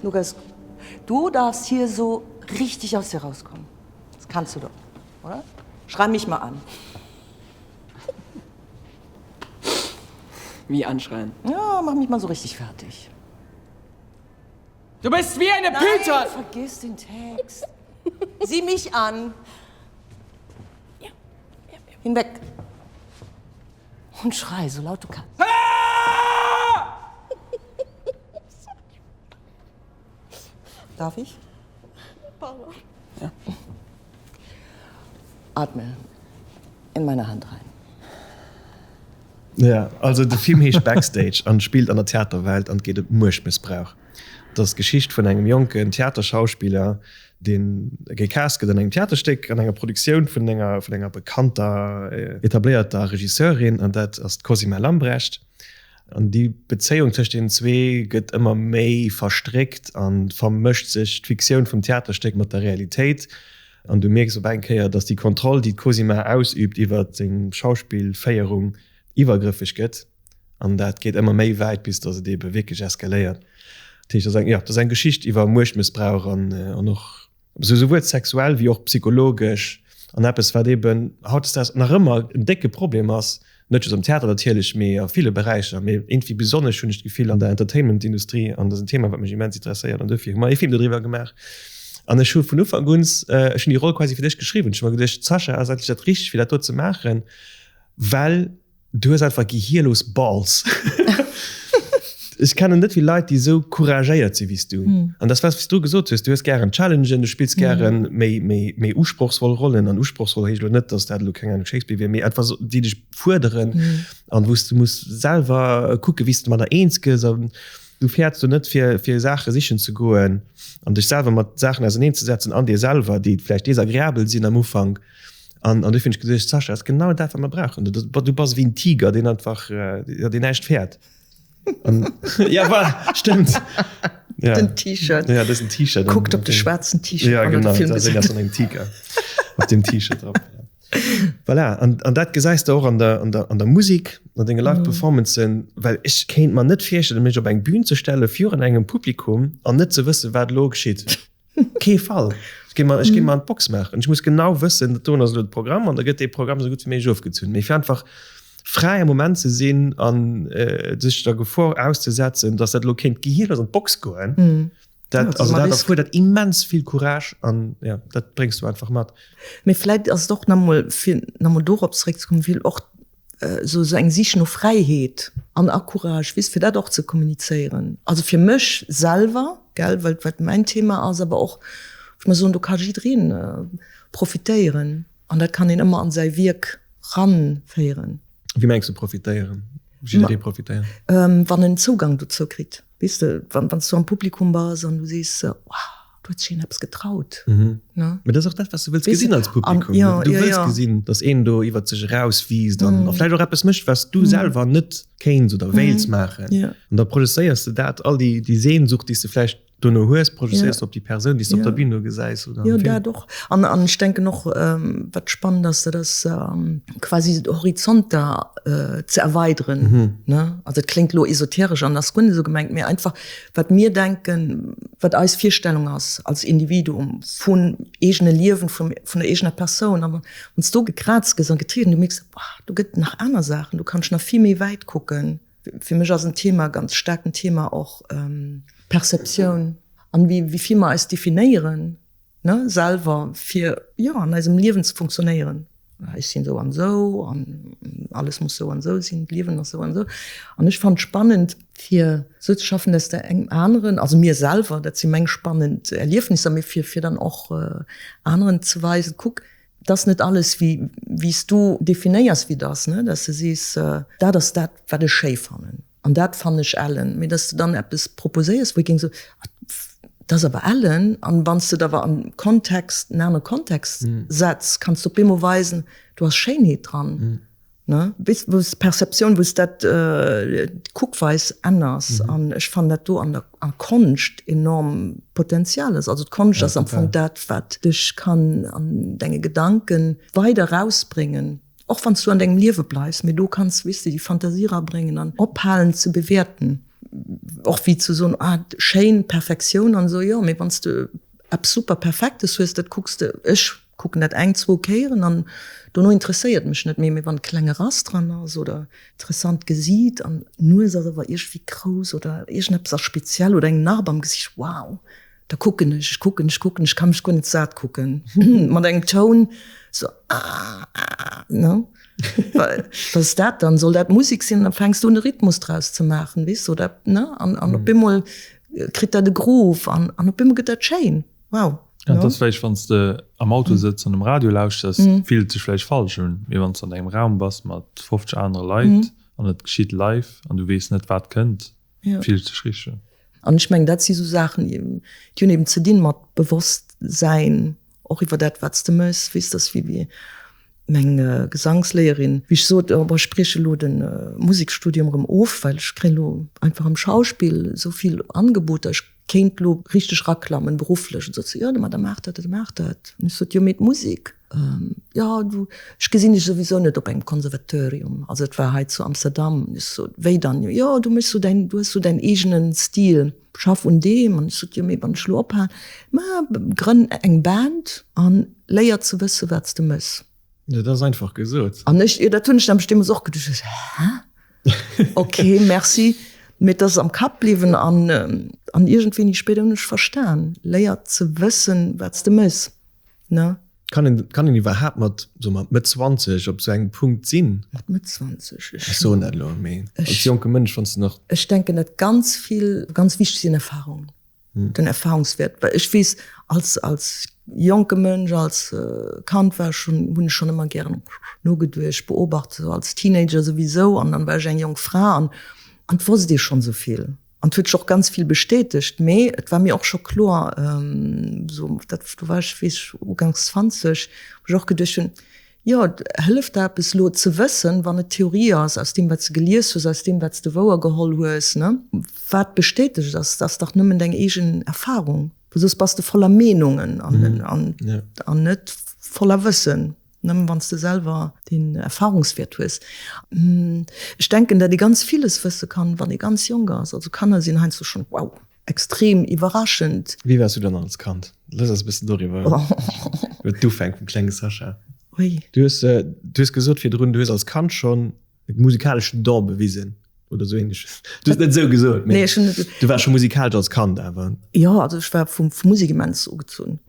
Lukas, du darfst hier so richtig aus dir rauskommen. Das kannst du doch, oder? Schrei mich mal an. Wie anschreien? Ja, mach mich mal so richtig fertig. Du bist wie eine Python! Nein, vergiss den Text. Sieh mich an. Ja. Ja, ja. Hinweg. Und schrei, so laut du kannst. Ah! Darf ich? Pardon. Ja. Atme in meine Hand rein. Ja, also de Film heescht Backstage an spillt an der Theaterwelt an et geet ëm Muechtmëssbrauch. Et ass d'Geschicht vun engem jonken Theaterschauspiller, deen gecast gëtt an engem Theaterstéck, an enger Produktioun vun enger vun enger bekannter, etabléierter Regisseurin, an dat ass d'Cosima Lambrecht. An déi Bezéiung tëscht deenen zwee gëtt ëmmer méi verstréckt an vermëscht sech d'Fiktioun vum Theaterstéck mat der Realitéit. An du mierks op eng Kéier, datt déi Kontroll, déi d'Cosima ausüübt iwwer seng Schauspillféierung, iwwergrëffeg gëtt. An dat geet ëmmer méi wäit, bis datt et eebe wierklech eskaléiert. Dat heescht, dat ass eng, jo, dat ass eng Geschicht iwwer Muechtmëssbrauch an, an och Sou souwuel sexuell wéi och psychologesch an eppes wat eben hautdesdaags nach ëmmer en décke Problem ass, net just am Theater natierlech, mee a ville Beräicher, mee iergendwéi besonnesch hunn ech d'Gefill an der Entertainment-Industrie an dat ass en Thema wat mech immens interesséiert an dofir hu mer ee Film dodriwwer gemaach an ech hu vun Ufank un, ech hunn déi Roll quasi fir dech geschriwwen, ech hu mer geduecht, d'Sasha ass endlech dat Richtegt fir dat do ze maachen, well Du hues einfach gehierlos Balls. Ech kennen net vill Leit, déi esou couragéiert si wéi s du. An dat was du gesot hues, du hues gären Challengen, du spills gären méi, méi, méi usprochsvoll Rollen. An usprochsvoll heescht elo net, datt dat elo keng Ahnung Shakespeare wier, mee einfach so, déi dech fuerderen an wou s du muss selwer kucke wéi s de domadder eens gëss. An du fäerts do net fir, fir Saache sichen ze goen an dech selwer mat Saachen auserneenzesetzen an dir selwer, déi vläicht desagreabel sinn am Ufank. An, an dofir hunn ech geduecht, Sascha ass genau dat, wat mer brauchen. Du, du bass wéi en Tiger, deen einfach, ja, deen näischt fäert. An, ja, voilà, stëmmt. Ja. Den T-Shirt. Ja, dësen T-Shirt. Kuckt op de schwaarzen T-Shirt. Ja, genau, da sinn ass an engem Tiger op dem T-Shirt drop. Voilà, an, an dat gesäis de och an der, an der, an der Musik, an denge Live-Performancen, well ech kéint mer net virstellen, mech op eng Bühn ze stelle virun engem Publikum an net ze wëssen, wat elo geschitt. Kee Fall. Ech géing mer, ech géing mer an d'Box maachen. Ech muss genau wëssen, dat doen ass elo de Programm an da gëtt dee Programm esou gutt wéi méiglech ofgezunn. Mee fir einfach fräi am Moment ze sinn an sech der Gefor auszesetzen, datt dat elo kéint gehierlos an d'Box goen, dat, also dat erfuerdert immens vill Courage an jo, dat bréngs du einfach mat. Mee vläit ass et och nach emol, fir nach emol dorop zeréckzekommen, vill och esou eng Sich no Fräiheet an a Courage, weess, fir dat och ze kommunizéieren. Also fir mech selwer, gell, well wat mäin Thema ass, awer och, ech muss soen, do ka jiddereen profitéieren an dat kann een ëmmer an säi Wierk ranféieren. Wéi mengs du profitéieren? Jidderee profitéieren? Wann en Zougang dozou kritt, weess de, wann s du am Publikum bass an du sees, wow, Do huet sech een eppes getraut. Mhm. Ne? Mee dat ass och dat, wat s du wëlls gesinn als Publikum. An, ja, du ja, wëlls ja. gesinn, dass een do iwwer sech erauswiisst an mm. vläicht och eppes mécht, wat du mm. selwer net kéints oder mm. wéilts maachen. Ja. An da projezéiers du dat, all déi, déi Sehnsucht, déi s du vläicht dono hues, projezéiers ja. du op déi Persoun, déi s du ja. op der Bühn do gesäis. Oder ja, dat och. An, an ech denken och, ähm, wat spannend ass, dat ass ähm, quasi Horizonter äh, ze erweideren. Mhm. Ne? Also et kléngt lo esoterisch an ass guer net esou gemengt, mee einfach wat mir denken, wat eis Virstellung ass als Individuum vun eegene Liewen, vum, vun der eegener Persoun. A wann s do gekraazt gëss an getrieden, du mierks, Boah, do gëtt et nach aner Saachen, do kann ech nach vill méi wäit kucken. Fir mech ass en Thema, ganz staarken Thema och Perceptioun an wéi, wéi vill mer eis definéieren, ne, selwer, fir, jo, an eisem Liewen ze funktionéieren. Ech sinn esou an esou an. Alles muss sou an sou sinn, d'Liewen ass sou an sou. An ech fannen et spannend, fir sou ze schaffen, dass de engem aneren, also mir selwer, dat si meng spannend Erliefnisser, mee fir, fir dann och aneren ze weisen, kuck, 't ass net alles wéi, wéi s du definéiers, wéi et ass, ne, dass de sees, dat ass dat, wat ech schéi fannen an dat fannen ech ellen, mee dass de dann eppes proposéiers, wou ee géing soen, ah, dat ass awer ellen, an wann s de et awer am Kontext, en anere Kontext setz, kanns de op eemol weisen, do ass Schéinheet dran. Ne? Weess, wou s d'Perceptioun, wou s dat d'Kuckweis änners. An ech fannen dat do an der a Konscht enorm Potenzial ass. Also d'Konscht ass am Fong dat, wat dech kann an denge Gedanken weider rausbréngen, och wann s du an dengem Liewe bleifs, mee do kanns, weess de, déi Fantasie rabréngen an ophalen ze bewäerten. Och wéi ze soen, ah schéin, Perfektioun an esou, jo, mee wann s de eppes super Perfektes hues, dat kucks de, ech Kucken dat eng, zwou Kéieren an dono interesséiert mech net méi. Mee wann e klenge Rass dran ass oder interessant Gesiit an d'Nues ass awer iergendwéi grouss oder iergendeppes ass speziell oder eng Narb am Gesicht, wow, da kucken ech, ech kucken, ech kucken, ech ka mech guer net sat kucken. Mat engem Toun sou ah, ah, ne? Wat ass dat dann? Soll dat Musek sinn? An da fänks du un e Rhythmus draus ze maachen, weess oder, ne? An an op eemol kritt dat e Groove an an op eemol gëtt dat schéin. Wow. Ja, dat ass vläicht, wann s de am Auto sëtz an dem Radio lauschters, fillt et sech vläicht falsch un. Mee wann s de an engem Raum bass mat 50 anere Leit an et geschitt live an du weess net, wat kënnt, fillt et sech richteg un. An ech mengen, dat si sou Saachen, déi hunn eben ze dinn mat Bewosstsäin, och iwwer dat, wat s de méchs. Weess, dat ass wéi meng Gesangsléierin, wéi ech sot, oh, ech brieche elo de Museksstudium erëm of, well ech kréien elo einfach am Schauspill esou vill Angeboter, ech kéint lo richteg raklammen berufflech. An sot se, jo, ma da maach dat, da maach dat. An ech sot, jo, mee d'Musek, jo, du, ech gesinn dech souwisou net op engem Konservatorium. Also et war hei zu Amsterdam. An ech sot, wéi dann? Jo, du méchs sou däin, du hues sou däin eegene Stil, schaff un deem. An ech sot, jo, mee wann ech lo ophalen? Ma grënn eng Band a léier ze wësse wat s de méchs. Jo, dat ass einfach gesot. An ech, jo, dat hunn ech nämlech deemools och geduecht. Ech sot, hä? Ok, merci. Mee et ass am Kapp bliwwen an, an iergendwéini spéider hunn ech verstan, léier ze wëssen, wat s de méchs, ne? Kann een, kann een iwwerhaapt mat, soe mer, Mëtt 20 op esou engem Punkt sinn? Mat Mëtt 20? Ech soen dat elo, mee als jonke Mënsch, wann s de nach. Ech denken, datt ganz vill, ganz wichteg sinn Erfahrungen. Den Erfahrungswert, well ech weess, als, als jonke Mënsch, als Kand war ech schonn, hunn ech schonn ëmmer gären nogeduecht, beobacht, sou als Teenager souwisou an dann war ech eng jonk Fra an, an 't wosst ee schonn sou vill an 't huet sech och ganz vill bestätegt, mee et war mir och scho kloer, sou dat, do war ech, weess ech, uganks 20, wou ech och geduecht hunn, Jo, et hëlleft der eppes elo ze wëssen, wann et Theorie ass, aus deem wat s de gelies hues, aus deem wat s de wouer geholl hues, ne? Wat bestätegt ass, ass dach nëmmen deng eegen Erfahrung, well soss bass de voller Meenungen an, an, an net voller Wëssen, nëmmen wann s de selwer deen Erfahrungswäert hues. Ech denken, datt ee ganz villes wësse kann, wann ee ganz jonk ass. Also Kanner sinn heiansdo schonn, wow! Extrem iwwerraschend. Wéi waars du dann als Kand? Looss eis e bëssen doriwwer, iwwer d'Ufäng vum klenge Sascha. Ui. Du hues, du hues gesot virdrun, du hues als Kand schonn e musikaleschen Don bewisen oder esou Ähnleches. Du hues et net esou gesot, mee Nee, ech hunn net. du waars scho musikalesch als Kand awer. Jo, also ech war vu Musek immens ugezunn.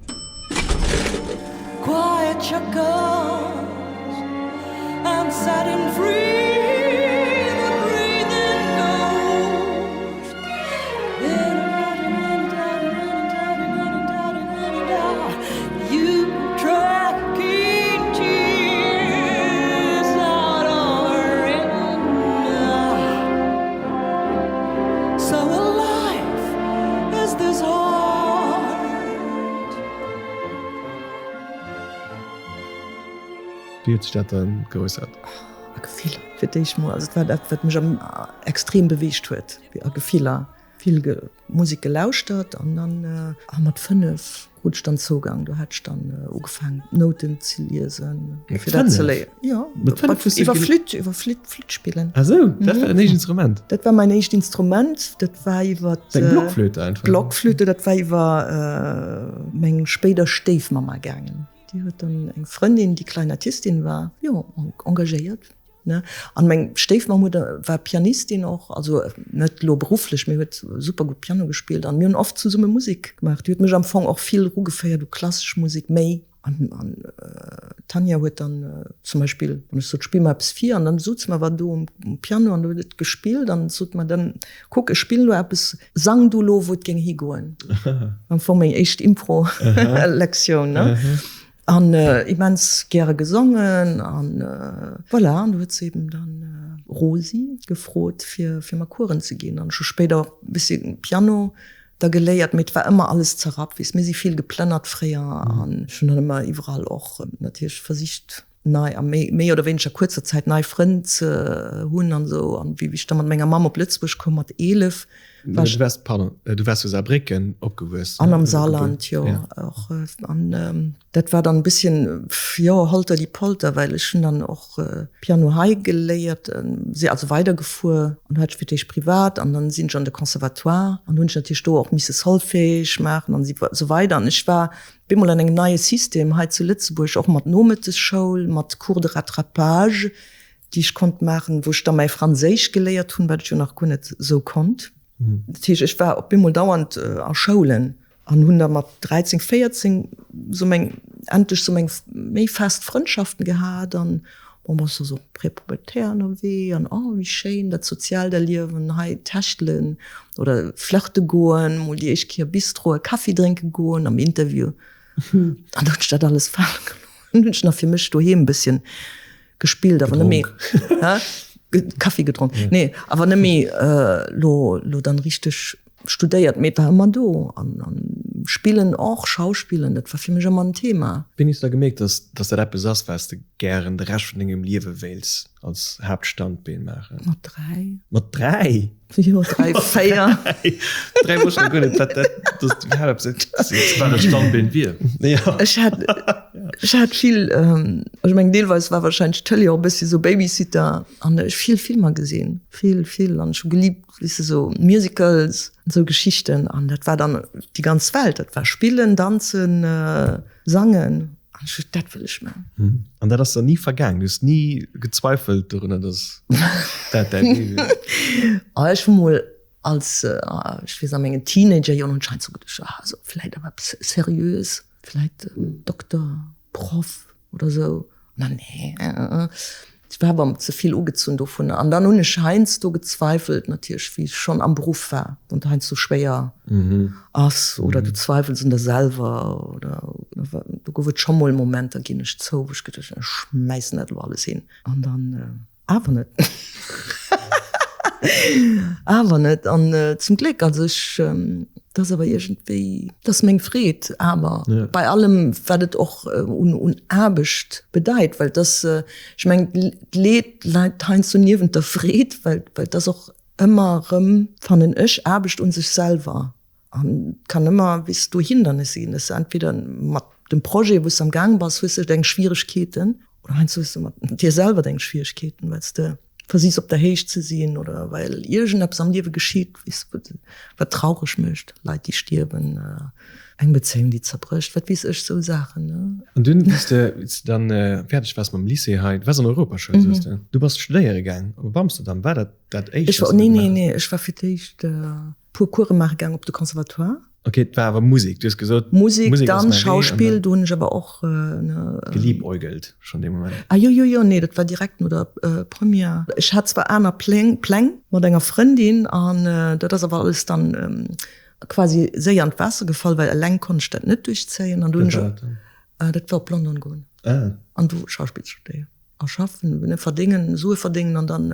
Wéi huet sech dat dann geäussert? A Gefiller fir d'éischt mol. Also et war dat, wat mech am extrem beweegt huet, a Gefiller. Vill Musek gelauschtert an dann a mat 5 krut ech dann Zougang. Do hat ech dann ugefaangen Nouten ze liesen fir dat ze léieren. Jo, iwwer Flütt, iwwer Flütt, Flütt spillen. Ah sou, dat war däin éischt Instrument? Dat war mäin éischt Instrument. Dat war iwwer. Eng Blockflöte einfach? Blockflöte, dat war iwwer meng spéider Stéifmamma gaangen. Déi huet dann eng Frëndin, déi Klarinetistin war, jo, engagéiert. Ne? An meng Stéifmamm huet, war Pianistin och, also net lo berufflech, mee huet super gutt Piano gespillt an mir hunn oft zesumme Musek gemaach. Déi huet mech am Fong och vill erugeféiert u klassesch Musek méi. An d'Tanja huet dann zum Beispill, wann ech sot, spill mer eppes vir, an dann sot se mer, war do um Piano an huet et gespillt an sot mer dann, kuck, ech spillen elo eppes, sang du elo, wou et géing higoen. Am Fong meng éischt Impro-Lektioun, ne? An immens gäre gesongen an voilà. An du huet se eben dann Rosi gefrot, fir fir mer Coursen ze ginn. An ech hu spéider och e bëssi Piano da geléiert, mee et war ëmmer alles zerrappt, weess, mir si vill geplënnert fréier an ech hunn dann ëmmer iwwerall och natierlech versicht nei a méi méi oder wéineger kuerzer Zäit nei Frënn ze hunn an esou. An wéi ech da mat menger Mamm op Lëtzebuerg koum mat 11, war ech. Du waars, pardon, du waars zu Saarbrécken opgewuess? An am Saarland, jo, och. An dat war dann e bësschen, jo, holter die Polter, well ech hunn dann och Piano hei geléiert, si also weidergefuer an hat ech fir d'éischt privat an dann sinn ech an de Conservatoire an hunn ech natierlech do och misse Solfège maachen an esou weider an ech war bemol an engem neie System hei zu Lëtzebuerg, och mat Nomëttesschoul, mat Cours de rattrapage, déi ech konnt maachen, wou ech da mäi Franséisch geléiert hunn, wat ech jo nach guer net esou konnt. Dat heescht, ech war op eemol dauernd a Schoulen an hunn da mat 13, 14 sou meng, endlech sou meng méi fest Frëndschaften gehat an bon, bass du sou prépubertär ënnerwee an oh wéi schéin dat soziaalt Erliewen, hei täschtelen oder flirte goen, mol déi éischt Kéier Bistro e Kaffi drénke goen am Interview. An da hunn ech dat alles fale gelooss. Dann hunn ech nach fir mech doheem e bësschen gespillt, awer net méi Kaffi gedronk, nee, awer net méi lo lo dann richteg studéiert, mee et war ëmmer do an an spillen och, schauspillen, dat war fir mech ëmmer en Thema. Wéini hues du da gemierkt, dass dass dat eppes ass, wat s de gären de Rescht vun dengem Liewe wéilts als Haaptstandbeen maachen? Mat 3. Mat 3? Jo, 3, 4. 3 wosst ech nach guer net, wat dat, dass iwwerhaapt eppes existéiert. Wat e Standbeen wier. Ja. Ech hat, ech hat vill, ech mengen deelweis war wahrscheinlech d'Tëlee och e bëssi sou Babysitter an ech vill Filmer gesinn, vill, vill an ech hu geliebt, weess de, sou Musicals an sou Geschichten an dat war dann déi ganz Welt, dat war spillen, danzen, sangen. An ech sot, dat wëll ech man. An dat ass der ni vergaang? Du hues ni gezweifelt dorunner, dass dat däi Wee wier? Ah, ech hu mol als, ech weess, a mengen Teenagerjoren hunn ech heiansdo geduecht, ah, also vläit awer eppes Seriöes, vläit Dokter, Proff oder esou. An dann, nee, ech war awer ze vill ugezunn dovunner. An dann hunn ech heiansdo gezweifelt natierlech, wéi ech schonn am Beruff war und heiansdo schwéier ass oder du zweifels un der selwer oder do gouf et scho mol Momenter, ginn ech zou, wou ech geduecht hunn, ech schmäissen dat elo alles hin an dann awer net. Awer net an zum Gléck, also ech, dat ass awer iergendwéi, dat ass meng Freed awer bei allem wat et och un un Aarbecht bedeit, well et ass, ech mengen d'Leed läit heiansdo niewent der Freed, well well et ass och ëmmer erëm, fannen ech, Aarbecht un sech selwer. An et kann ëmmer bis do Hindernisse ginn, dass de entweder mat dem Projet, wou s de am Gaang bass, hues de deng Schwieregkeeten oder heiansdo hues de mat dir selwer deng Schwieregkeeten, well s de versichs op der Héicht ze sinn oder well iergendeppes am Liewe geschitt, weess de, wat traureg mécht, Leit, déi stierwen, eng Bezéiung, déi zerbrécht, wat weess ech, sou Saachen, ne. An dunn, wéi s de, wéi s de dann fäerdeg waars mam Lycée hei, du waars an der Europaschoul, soos de, du bass studéiere gaang op Amsterdam, war dat dat éischt, wat s du gemaach hues? Nee, nee, nee, ech war fir d'éischt puer Course maache gaang op de Conservatoire. Ok, et war awer Musek, du hues gesot, Musek, Musek dann Schauspill, do hunn ech awer och ne. Geliebäugelt schonn dee Moment? Ah jo, jo, jo, nee, dat war direkt no der Première. Ech hat zwar aner Pläng, Pläng mat enger Frëndin an dat ass awer alles dann quasi séier an d'Waasser gefall, well eleng konnt ech dat net duerchzéien an do hunn ech. Dat war op London goen an do Schauspill studéieren. A schaffen, ne, verdéngen, Sue verdéngen an dann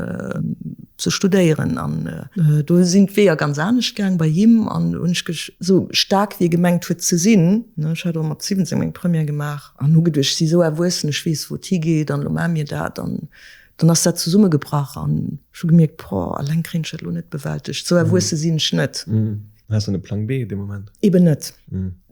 ze studéieren. An do sinn d'Weeër ganz anescht gaang bei him an hunn ech gech, esou staark wéi e gemengt huet ze sinn, ne, ech hat och mat 17 meng Première gemaach an hu geduecht, ech si sou erwuessen, ech weess wou et higeet an elo maache mir dat an dann ass dat zesummegebrach an ech hu gemierkt, boah, eleng kréien ech dat elo net bewältegt, sou erwuesse sinn ech net. Has de e Plang B dee Moment? Eben net.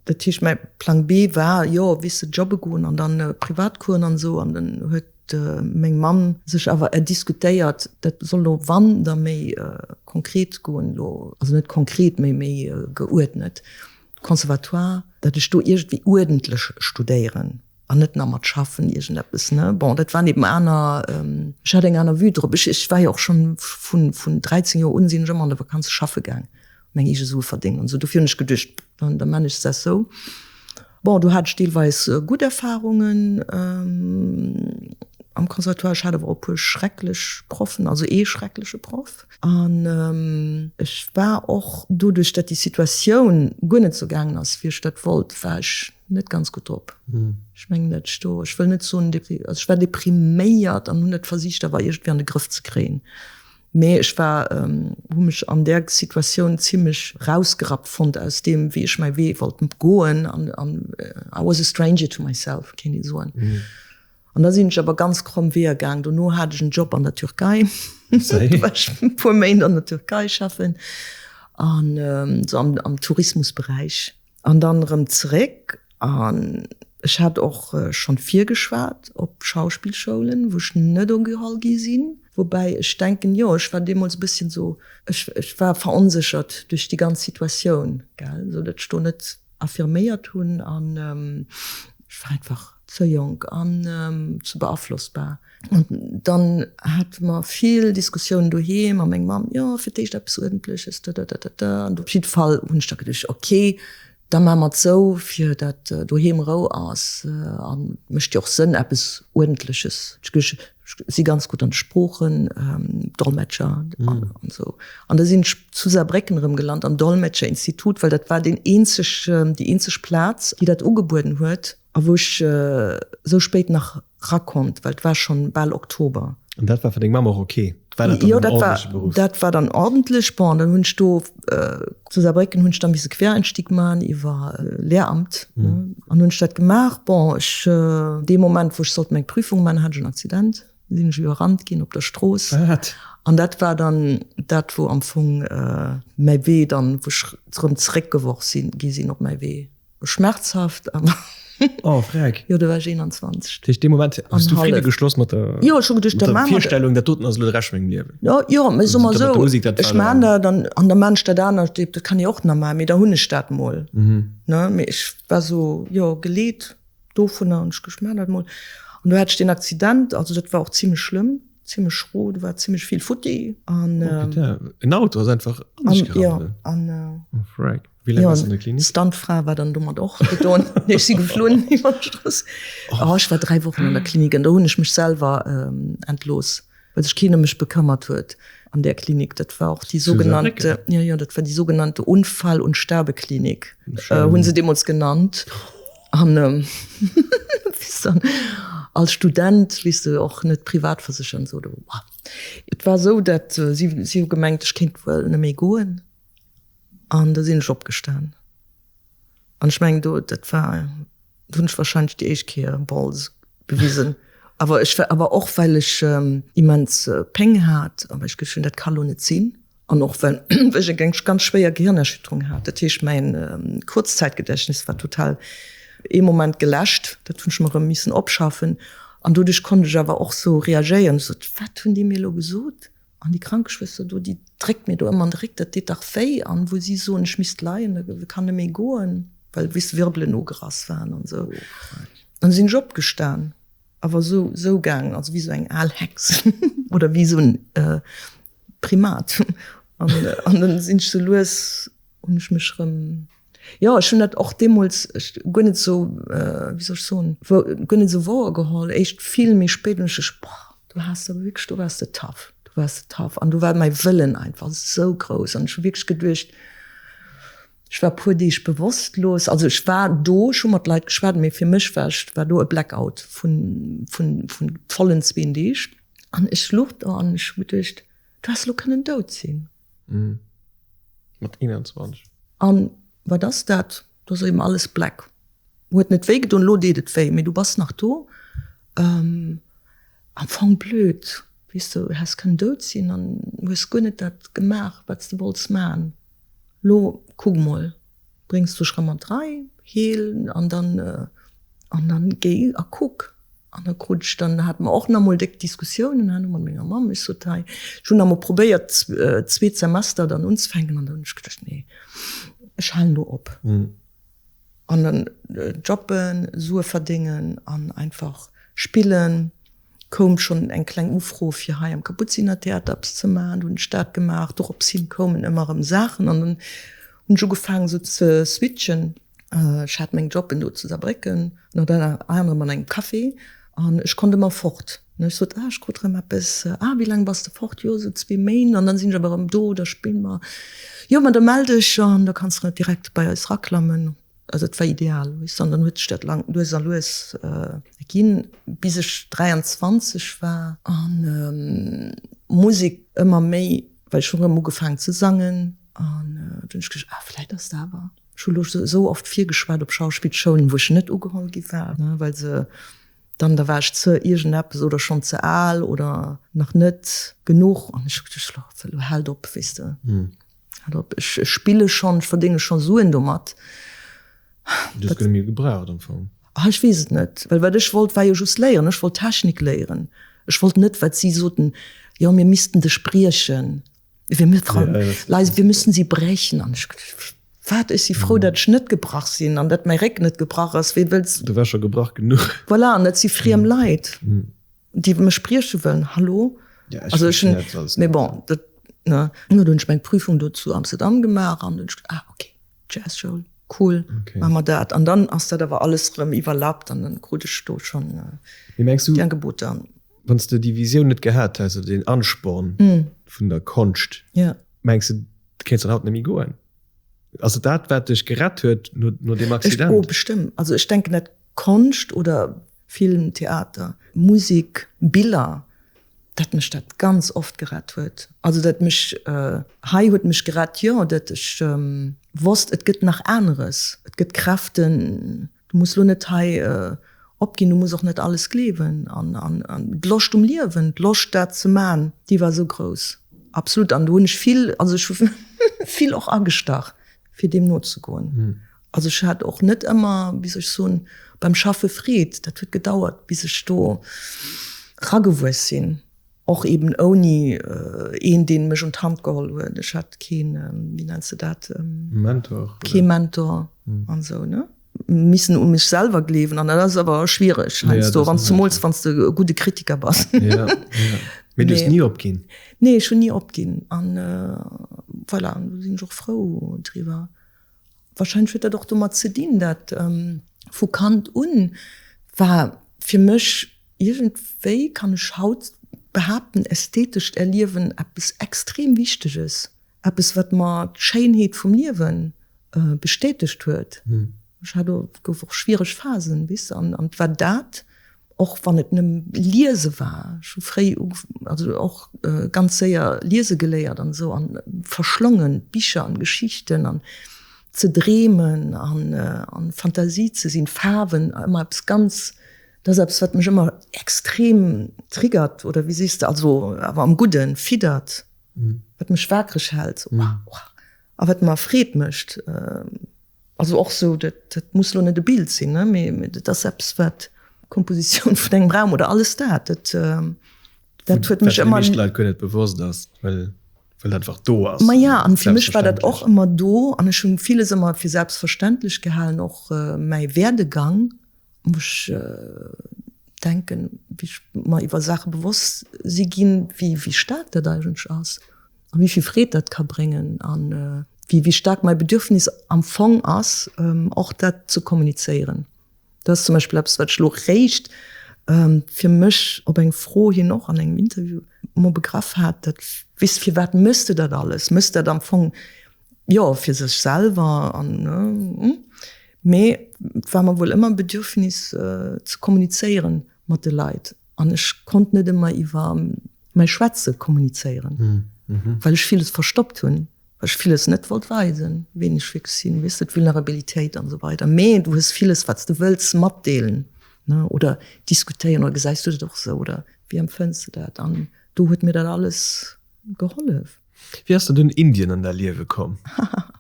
Dat heescht, mäi Plang B war, jo, weess de, jobbe goen an dann Privatcoursen an esou. An dann huet meng Mamm sech awer erdiskutéiert, dat soll elo, wann, da méi konkret goen elo, also net konkret, mee méi geuerdnet, Conservatoire, datt ech do iergendwéi uerdentlech studéieren an net nach mat schaffen, iergendeppes, ne. Bon, dat waren eben aner, ech hat eng aner Vue drop. Ech, ech war jo och schonn vun, vun 13 Joer un sinn ech ëmmer an de Vakanze schaffe gaang. meng eege Sue verdéngen an esou. Dofir hunn ech geduecht, dann, da man ech dat sou. Bon, do hat ech deelweis gutt Erfarungen am Conservatoire. Ech hat awer och e puer schrecklech Proffen, also ee schreckleche Proff. An ech war och, doduerch datt déi Situatioun guer net esou gaangen ass, wéi ech dat wollt, war ech net ganz gutt drop. Ech mengen, datt ech do, ech wëll net soen, also ech war depriméiert an hunn dat versicht awer iergendwéi an de Grëff ze kréien. Mee ech war, hu mech an där Situatioun zimlech rausgerappt fonnt aus deem, wéi ech mäi Wee wollt goen an I was a stranger to myself, kéint ee soen. An da sinn ech awer ganz kromm Weeër gaang. Dono hat ech en Job an der Türkei. Do war ech e puer Méint an der Türkei schaffen an esou am Tourismusberäich. An dann erëm zeréck an ech hat och schonn virgeschwat op Schauspillschoulen, wou ech net ugeholl gi sinn. Woubäi ech denken, jo, ech war deemools e bësschen esou, ech ech war veronséchert duerch déi ganz Situatioun, gell, esou datt ech do net affirméiert hunn an ech war einfach ze jonk an ze beaflossbar. An dann hate mer vill Diskussiounen doheem a meng Mamm, jo, fir d'éischt eppes Uerdentleches, dadadadada. An op jidde Fall hunn ech da geduecht, ok, da maache mer et esou, fir datt doheem Rou ass. A mécht jo och Sënn, eppes Uerdentleches. Ech si ganz gutt an de Sproochen, Dolmetscher an esou. An da sinn ech zu Saarbrécken erëm gelant am Dolmetscherinstitut, well dat war deen eenzeg, déi eenzeg Plaz, déi dat ugebueden huet a wou ech esou spéit nach rakonnt, well et war schonn bal Oktober. An dat war fir deng Mamm och ok? War dat dann en ordentleche Beruff? Jo, dat war dann ordentlech. Bon, dann hunn ech do zu Saarbrécken hunn ech dann misse Quereinstieg man iwwer Lehramt an hunn ech dat gemaach. Bon, ech dee Moment wou ech sollt meng Prüfung man, hat ech en Accident, sinn ech iwwerrannt ginn op der Strooss. Wat? An dat war dann dat wou am Fong mäi Wee dann, wou ech erëm zeréckgeworf sinn gi sinn op mäi Wee. Schmerzhaft, awer. Oh, freck. Jo, do war ech 21. Dat heescht, dee Moment hues du Fridde geschloss mat der, jo, ech hu geduecht, mat der Virstellung, dat doten ass elo de Rescht vun mengem Liewen. Jo, jo, mee soe mer esou, ech maan dat an, an da maan ech dat anert, dat kann ee och nach maachen, mee da hunn ech dat mol, ne. Mee ech war esou, jo, geleet dovunner an ech ech maan dat mol. An do hat ech deen Accident, also dat war och zimlech schlëmm, zimlech schro, do war zimlech vill futti an. Oh putain, en Auto ass einfach an dech gerannt, jo, an. Oh freck. Wéi laang warst du an der Klinik? Stuntfra war dann domat och gedoen. Nee, ech si geflunn iwwer d'Strooss. Oh, ech war 3 Wochen an der Klinik an do hunn ech mech selwer entlooss, well sech keen ëm mech bekëmmert huet an där Klinik. Dat war och déi sougenannte, jo, jo, dat war déi sougenannte Unfall und Sterbeklinik, hunn se deemools genannt. An weess dann als Student, weess de, och net privat versichert an esou. Et war esou, dat si, si hu gemengt, ech kéint wuel net méi goen. An da sinn ech opgestan. An ech mengen do, dat war, do hunn ech wahrscheinlech déi éischt Kéier Balls bewisen. Awer ech war, awer och well ech immens Péng hat a well ech geduecht hunn, dat ka lo net sinn. An och well ech eng ganz schwéier Gehirnerschütterung hat. Dat heescht, mäin Kurzzäitgedächtnis war total ee Moment geläscht. Dat hunn ech mer erëm missen opschaffen. An doduerch konnt ech awer och sou reagéieren. Ech sot, Wat hunn déi mir elo gesot? An déi Krankeschwëster do, déi dréckt mir do ëmmer an de Réck, dat deet dach wéi. An wou si soen, ech misst leien, da kann net méi goen, well wéis d'Wirbelen ugerass waren an esou. An du sinn ech opgestan, awer esou, esou gaangen, also wéi esou eng al Hex oder wéi esou en Primat. An, an dann sinn ech sou lues, hunn ech mech erëm. Jo, ech hunn dat och deemools guer net esou, wéi soll ech soen, guer net esou wouer geholl. Éischt vill méi spéit hunn ech geduecht, boah, do has de awer wierklech, do waars de tough, do waars de tough. An do war mäi Wëllen einfach esou grouss an ech hu wierklech geduecht, ech war e puer Deeg bewosstlos. Also ech war do, ech hu mat Leit geschwat, mee fir mech war ech, war do e Blackout vun, vun, vun vollen zween Deeg. An ech luch do an ech hu geduecht, du häss elo kënnen dout sinn. Mat 21. An wat ass dat? Do ass eben alles black. Huet net wéi gedoen, elo deet et wéi, mee du bass nach do. Am Fong blöd, weess de, häss kënnen dout sinn an hues guer net dat gemaach, wat s de wollts man. Lo kuck mol, bréngs du dech rëm an d'Rei, heel an dann, an dann géi a kuck. An da krut ech dann, hate mer och nach emol déck Diskussiounen herno mat menger Mamm. Ech sot, hei, ech hunn nach emol probéiert, d'zweet Semester dann unzefänken an dann hunn ech geduecht, nee, ech halen elo op. An dann jobben, Sue verdéngen an einfach spillen. Koum schonn eng kleng Ufro fir hei am Kapuzinertheater eppes ze maachen, du hunn ech dat gemaach. Dorops hin koumen ëmmer erëm Saachen an dann hunn ech ugefaangen esou ze switchen. Ech hat meng Jobben do zu Saarbrécken, ënnert anerem an engem Café, an ech konnt ëmmer fort. Ech sot, ah, ech krut erëm eppes, ah, wéi laang bass de fort? Jo, esou zwee Méint, an dann sinn ech awer erëm do, da spille mer. Jo, ma da mell dech an da kanns de direkt bei eis raklammen. Also et war ideal, weess de. An dann huet sech dat lang lues a lues erginn, bis ech 23 war an Musek ëmmer méi, well ech hunn erëm ugefaangen ze sangen an dunn hunn ech geduecht, ah, vläit ass dat awer. Ech hu lo esou oft virgeschwat op Schauspillschoulen, wou ech net ugeholl gi war, well se dann, da war ech ze iergendeppes oder schonn ze al oder nach net genuch an ech hu geduecht, lo elo haalt op, weess de, haalt op, ech spille schonn, ech verdénge scho Suen domat. Du hues guer net méi gebraucht am Fong. Ah, ech weess et net, well wat ech wollt war jo just léieren, ech wollt Technik léieren, ech wollt net wat si soten, jo mir missten dech briechen. Wir müssen, ja, leise, wir müssen sie brechen. An ech gedacht, wat, ech si frou, dat ech net gebrach sinn an dat mäi Réck net gebrach ass. Wee wëlls. Du waars scho gebrach genuch. Voilà, an dat si friem Leit, déi mech brieche wëllen. Hallo? Ja, ech also, ech hunn, mee bon, dat, ne. No, du hunn ech meng Prüfung do zu Amsterdam gemaach an dunn ech gedacht, ah, okay, Jazzschoul, cool, okay. maache mer dat. An dann ass dat awer alles erëm iwwerlappt an dann krut ech do schonn déi Angeboter. Wann s de déi Visioun net gehat häss oder deen Ansporn vun der Konscht, mengs de, du kéints dann haut net méi goen? Ass et dat, wat dech gerett huet no deem Accident? Oh, bestëmmt. Also ech denken, dat Konscht oder Film, Theater, Musik, Biller, dat mech dat ganz oft gerett huet. Also dat mech hei huet mech gerett, jo, dat ech wosst, et gëtt nach aneres, et gëtt Kräften, Du muss lo net hei opginn, du muss och net alles gleewen. An, an, an d'Loscht um Liewen, d'Loscht dat ze man, déi war esou grouss. Absolut. An do hunn ech vill, also ech hu vill och agestach, fir deem nozegoen. Also ech hat och net ëmmer, wéi soll ech soen, beim Schaffe Freed. Dat huet gedauert, bis ech do ragewuess sinn. Och eben ouni een, deen mech un d'Hand geholl huet. Ech hat keen, wéi nenns de dat? Mentor? Kee Mentor an esou, ne? Missen u mech selwer gleewen an dat ass awer schwiereg heiansdo, wann zemools wann s de e gudde Kritiker bass. Ja, ja. Mee du hues ni opginn? Nee, ech hunn ni opginn an voilà, do sinn ech och frou driwwer. Wahrscheinlech huet dat och domat ze dinn, dat vu Kand un war fir mech Iergendwéi kann ech haut behaapten, ästhetescht Erliewen eppes extrem Wichteges, eppes wat mer d'Schéinheet vum Liewe bestätegt huet. Ech hat och, et gouf och schwiereg Phasen, weess de, an et war dat, och wann et nëmme Liese war, ech hu fréi, also och ganz séier liese geléiert an esou an verschlongen Bicher an Geschichten an ze dreemen an Fantasie ze sinn, Faarwen, ëmmer eppes ganz Dat ass eppes, wat mech ëmmer extrem triggert, oder wéi sees de, also awer am Gudden, fiddert, wat mech waakreg hält, sou uah, uah, a wat mer Freed mécht. Also och sou, dat, dat muss lo net e Bild sinn, ne, mee dat ass eppes, wat d'Kompositioun vun engem Raum oder alles dat, dat, dat huet mech ëmmer. Wat de meeschte Leit guer net bewosst ass, well, well dat einfach do ass. Maja, an fir mech war dat och ëmmer do an ech hunn villes ëmmer fir selbstverständlech gehalen, och mäi Werdegang. Wou ech denken, wéi ech mer iwwer Saache bewosst si ginn, wéi wéi staark dat eigentlech ass a wéi vill Freed dat ka bréngen an wéi wéi staark mäi Bedürfnis am Fong ass, och dat ze kommunizéieren. Dat ass zum Beispill eppes, wat ech elo réischt fir mech op eng Fro hin och an engem Interview mol begraff hat, dat, weess, firwat méchs de dat alles? Méchs dat am Fong, jo, fir sech selwer an, Mee et war mer wuel ëmmer e Bedürfnis ze kommunizéieren mat de Leit an ech konnt net ëmmer iwwer mäi Schwätze kommunizéieren, well ech villes verstoppt hunn, well ech villes net wollt weisen, ween ech wierklech sinn, weess de, d'Vulnerabilitéit an esou weider. Mee du hues villes, wat s de wëlls matdeelen, ne, oder diskutéieren oder gesäis du dat och esou oder wéi empfënns de dat? An do huet mir dat alles gehollef. Wéi ass dann dunn Indien an däi Liewe komm?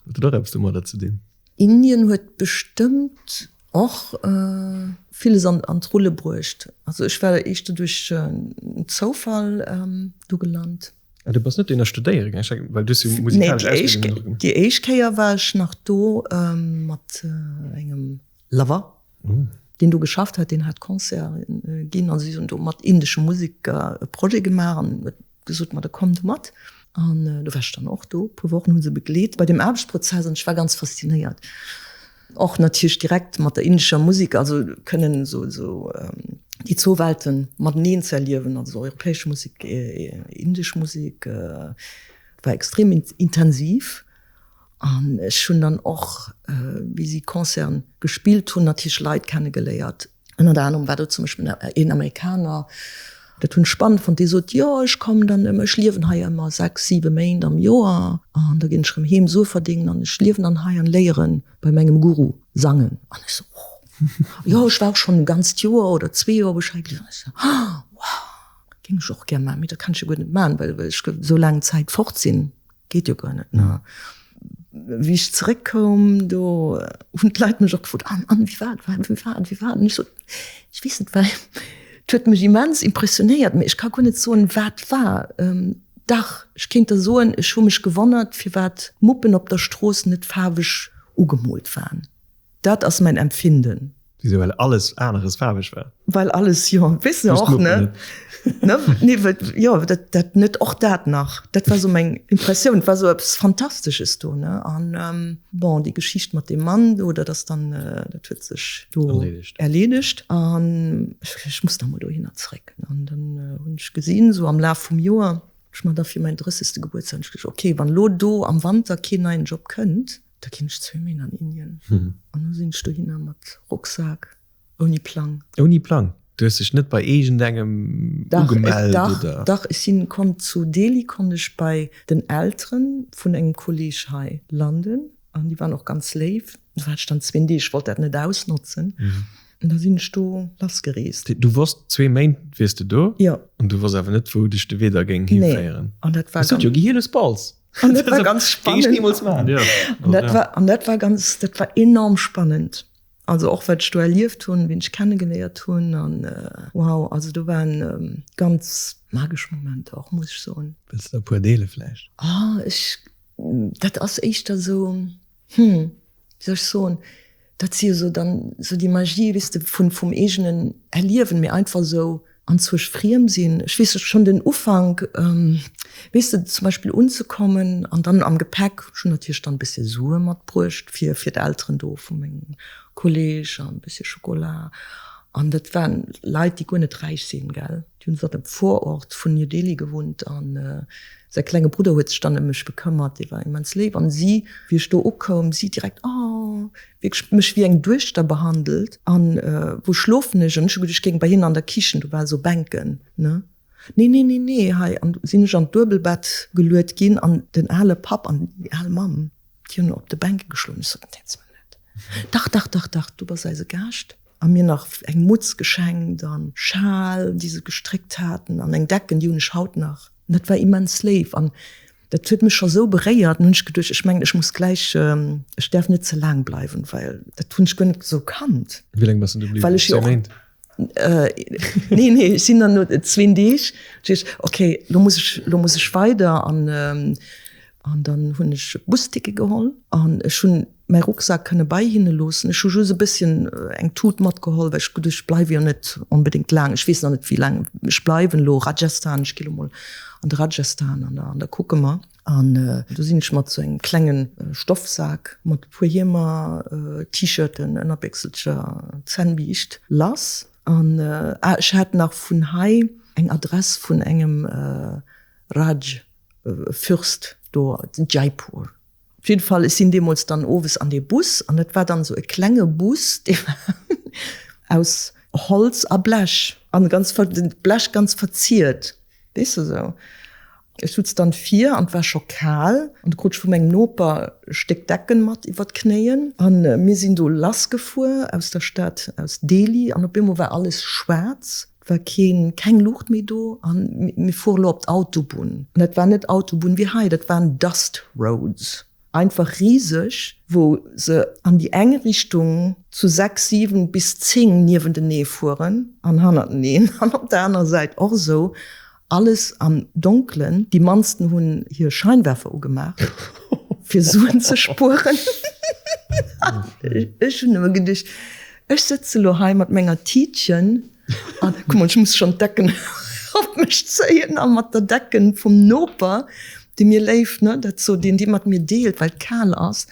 Huet dat och eppes domadder ze dinn? Indien huet bestëmmt och villes an d'Rulle bruecht. Also ech war éischter duerch en Zoufall do gelant. Ah, du bass net dohinner studéiere gaangen? Well du hues jo musikalesch Ausbildung nach gemaach. Nee, déi éischt Kéier war ech nach do mat engem Lover, deen do geschafft hat. Deen hat Concerte ginn a si hunn do mat indesche Museker e Projet gemaach an huet gesot, ma da komm du mat. An do war ech dann och do e puer Wochen, hu se begleet bei deem Aarbechtsprozess an ech war ganz faszinéiert. Och natierlech direkt mat der indescher Musek, also kënnen esou esou déi zwou Welte mateneen ze erliewen, also europäesch Musek, indesch Musek, war extrem intensiv. An ech hunn dann och, wéi si Concerten gespillt hunn, natierlech Leit kennegeléiert. Ënnert anerem war do zum Beispill een Amerikaner, dat hunn ech spannend fonnt, dee sot, jo ech kommen dann ëmmer, ech liewen hei ëmmer 6, 7 Méint am Joer an da ginn ech erëm heem Sue verdéngen an ech liewen dann hei an léieren bei mengem Guru sangen. An ech sou, oh, jo ech war och schonn e ganzt Joer oder zwee Joer wou ech hei gelieft hunn. Ech sou, oh, wow, géing ech och gär maachen, mee dat kann ech jo guer net maachen, well ech esou laang Zäit fort sinn. Geet jo guer net, ne? Wéi ech zeréckkoum, do hunn d'Leit mech och gefrot, An, an, wéi war et, wéi war et, wéi war et? An ech sot, ech weess net, well et huet mech immens impressionéiert, mee ech ka guer net soen, wat war. Dach, ech kéint der soen, ech hu mech gewonnert, firwat d'Muppen op der Strooss net faarweg ugemoolt waren. Dat ass mäin Empfinden. Wisou? Well alles aneres faarweg war? Well alles, jo, weess de och, ne? Ne? Nee, well, jo, dat, dat net, och dat nach. Dat war sou meng Impressioun. Et war sou eppes Fantastesches do, ne? An, bon, déi Geschicht mat deem Mann do, dat ass dann, dat huet sech do erleedegt. Erleedegt. An ech, ech muss da mol dohinner zréck. An dann hunn ech gesinn, sou am Laf vum Joer, ech mer da fir mäin drëssegste Gebuertsdag, hunn ech geduecht, okay, wann elo do am Wanter keen neien Job kënnt, Da ginn ech zwee Méint an Indien. An da sinn ech dohinner mat Rucksak, ouni Plang. Ouni Plang? Du hues dech net bei iergendengem ugemellt, oder? Dach, dach, ech sinn, konnt zu Delhi konnt ech bei den Eltere vun engem Kolleg hei landen. An déi waren och ganz léif. Do war ech dann zween Deeg, ech wollt dat net ausnotzen. An da sinn ech do lassgereest. Du wosst, zwee Méint wiers de do? Jo. An du wosst awer net, wou dech de Wee da géing hiféieren? Nee. An dat war. Dat huet jo Gehieles Balz! An dat war ganz spannend. Géing ech niemools maachen. Ja. An dat war, an dat war ganz, dat war enorm spannend. Also och wat ech do erlieft hunn, wien ech kennegeléiert hunn an wow, also do waren ganz magesch Momenter och, muss ech soen. Wëlls de der e puer deele vläicht? Ah, ech, dat ass éischter esou, hm, wéi soll ech soen, Dat si jo sou dann sou déi Magie, weess de, vun, vum eegenen Erliewen, mee einfach sou anzwousch friem sinn. Ech weess schonn den Ufank, weess de, zum Beispill unzekommen an dann am Gepäck, ech hunn natierlech dann e bëssche Sue matbruecht fir, fir d'Elteren do vu mengem Kolleg an e bëssche Schokola. An dat waren Leit, déi guer net räich sinn, gell. Déi hunn sou an dem Vorort vun New Delhi gewunnt an säi klenge Brudder huet sech dann ëm mech bekëmmert, dee war immens léif. An si, wéi ech do ukoum, si direkt, oh, wierklech mech wéi eng Duechter behandelt. An wou schlofen ech? An ech hu geduecht, ech géing bei hinnen an der Kichen, do ware sou Bänken, ne? Nee, nee, nee, nee, hei. An du sinn ech an d'Duebelbett geluet ginn an den ale Papp an déi al Mamm, déi hunn op de Bänke geschlofen. Ech sot, Nee, dat ass mer net. Dach, dach, dach, dach, du bass eise Gaascht. A mir nach eng Mutz geschenkt an Schal, déi se gestréckt haten, an eng Decken, déi hunn ech haut nach. An dat war immens léif an dat huet mech scho sou beréiert. An hunn ech geduecht, ech mengen, ech muss gläich, ech däerf net ze laang bleiwen, well dat hunn ech guer net sou kannt. Wéi laang bass de du bliwwen? Well ech jo Zwee och. Méint? Nee, nee, ech sinn dann no zween Deeg, okay, lo muss ech, lo muss ech weider an. An dann hunn ech e Busticket geholl an ech hunn mäi Rucksak kënne bei hinne loossen. Ech hu just e bësschen eng Tut matgeholl, well ech geduecht, ech bleiwe jo net onbedéngt laang. Ech weess nach net, wéi laang ech bleiwen elo. Rajasthan, ech gi lo mol an de Rajasthan an da an da kucke mer. An do sinn ech mat sou engem klenge Stoffsak mat e puer Hiemer, T-Shirten, Ënnerbéchselcher, Zännbiischt lass. An ah, ech hat nach vun hei eng Adress vun engem Raj. Fürst do, Jaipur. Op jidde Fall, ech sinn deemools dann owes an dee Bus, an dat war dann esou e klenge Bus, dee war aus Holz a Blech, an ganz ver, d'Blech ganz verziert, weess de esou. Ech sutz dann vir an et war scho kal, an du krut ech vu mengem Noper e Stéck Decken mat iwwer d'Knéien, an mir sinn do lassgefuer aus der Stad, aus Delhi, an op eemol war alles schwaarz. Et war keen, keng Luucht méi do an mir fuere lo op d'Autobunn. An dat war net Autobunn wéi hei, dat waren Dust Roads, einfach riseg, wou se an déi eng Richtung zu 6, 7 bis 10 niewentenee fueren an hannerteneen an op der anerer Säit och esou. Alles am Donkelen. Déi mannsten hunn hir Scheinwerfer ugemaach, fir Suen ze spueren. Ech hunn nëmme geduecht, ech sëtze lo hei mat menger Tiitchen an, kuck mol, ech muss schonn d'Decken op mech zéien a mat der Decken vum Noper, dee mir léif, ne, dat sou, deen déi mat mir deelt, well et kal ass.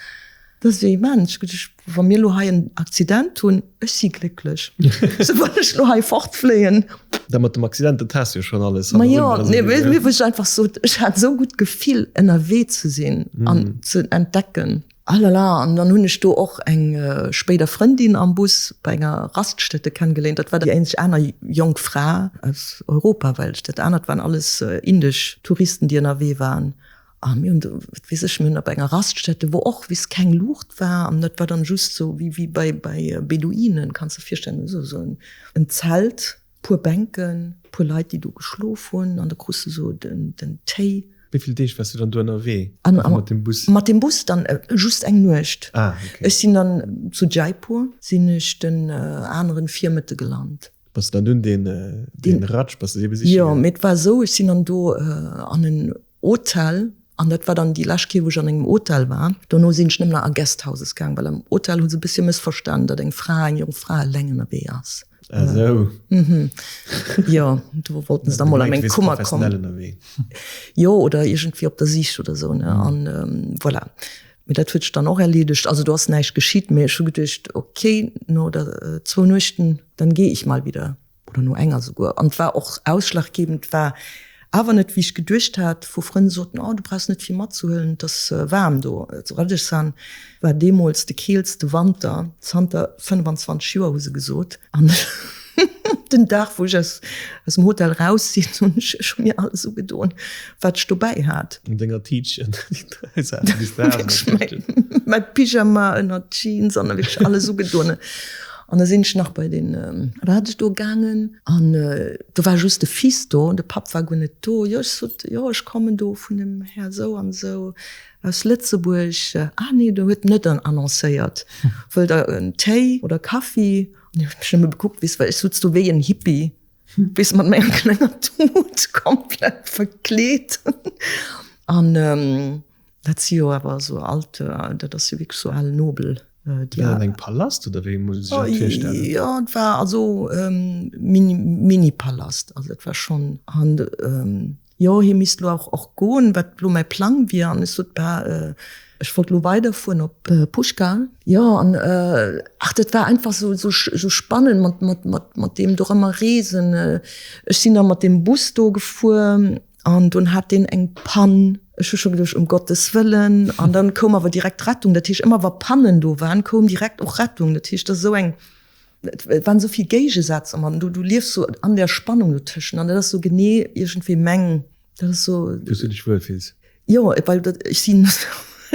Dat ass jo immens. Ech geduecht, wa mir elo hei en Accident hunn, ech si glécklech. Sou wann ech elo hei fortfléien. Dat mat dem Accident, dat has du jo schonn alles Ma jo, nee, mee wou ech einfach sot, ech hat esou gutt Gefill ënnerwee ze sinn an ze entdecken. Ah la la, an dann hunn ech do och eng spéider Frëndin am Bus bei enger Raststätte kennengeléint. Dat war déi eenzeg aner jonk Fra aus Europa, well dat anert waren alles indesch Touristen, déi ënnerwee waren. A mir hunn do, wat weess ech, mir hunn op enger Raststätte, wou och wis keng Luucht war, an dat war dann just sou wéi wéi bei bei Beduinen, kanns de virstellen, esou esou en Zelt, puer Bänken, puer Leit, déi do geschlof hunn, an da krus de sou den den Téi. Wéi vill Deeg waars du dann do ënnerwee? An Also mat dem Bus? Mat dem Bus dann just eng Nuecht. Ah, okay. Ech sinn dann zu Jaipur sinn ech den aneren Virmëtte gelant. Bass de dann dunn deen deen Ratsch, bass de dee besiche Jo, mee et war esou, ech sinn dann do an en Hotel, an dat war dann déi lescht Kéier, wou ech an engem Hotel war. Dono sinn ech nëmmen nach a Guesthouses gaang, well am Hotel hu se e bëssche mëssverstan, datt eng Fra, eng jonk Fra eleng ënnerwee ass. Ah sou. Mhm. Jo, do wollten se da mol a meng Kummer kommen. Jo, oder iergendwéi op der Sich oder sou, ne? An voilà. Mee dat huet sech dann och erleedegt. Also do ass näischt geschitt, mee ech hu geduecht, okay, no der zwou Nuechten, dann geh ich mal wieder. Oder no enger souguer. An et war och ausschlaggebend war awer net, wéi ech geduecht hat, wou Frënn soten, oh du brauchs net vill matzehuelen, et ass waarm do. Also Rajasthan war deemools de keelste Wanter zanter 25 Joer, hu se gesot. An den Dag, wou ech aus dem Hotel raus sinn, hunn ech ech hu mir alles ugedoen, wat ech dobäi hat. An denger Tiitchen, déi dräi Saachen, déi s de has an der Tiitchen. Mäi Pyjama ënner d'Jeans an wierklech alles ugedoen. An da sinn ech nach bei den Raj do gaangen an do war just de Fils do, de Papp war guer net do. Jo, ech sot, jo, ech kommen do vun dem Här esou an esou aus Lëtzebuerg. Ah nee, do huet en net annoncéiert. Wëllt Der en Téi oder Kaffi? An hien huet mech nëmme bekuckt, weess, well ech sutz do wéi en Hippie, weess, mat menger klenger Tut, komplett verkleet. An dat si jo awer esou alt, dat ass jo wierklech esou al Nobel. War dat eng Palast oder wéi muss ee sech dat virstellen? Jo, et war also Mini, Mini-Palast, also et war schonn. An jo, hie misst elo och och goen, wat elo mäi Plang wier. An ech sot, bah, ech wollt elo weiderfueren op Pushkar. Jo, an ach, dat war einfach esou esou esou spannend mat mat mat mat deem dorëmmer reesen. Ech sinn da mat deem Bus do gefuer. An dunn hat deen eng Pann. Ech hu scho geduecht, um Gottes Wëllen. An dann koum awer direkt d'Rettung. Dat heescht, ëmmer wa Pannen do waren, koum direkt och Rettung. Dat heescht, dat ass esou eng, et waren esou vill Géigesätz ëmmer. An du, du liefs sou an där Spannung dotëschent. An dat ass sou genee iergendwéi meng, dat ass sou. Wou s du dech wuel fills. Jo, well dat, ech sinn,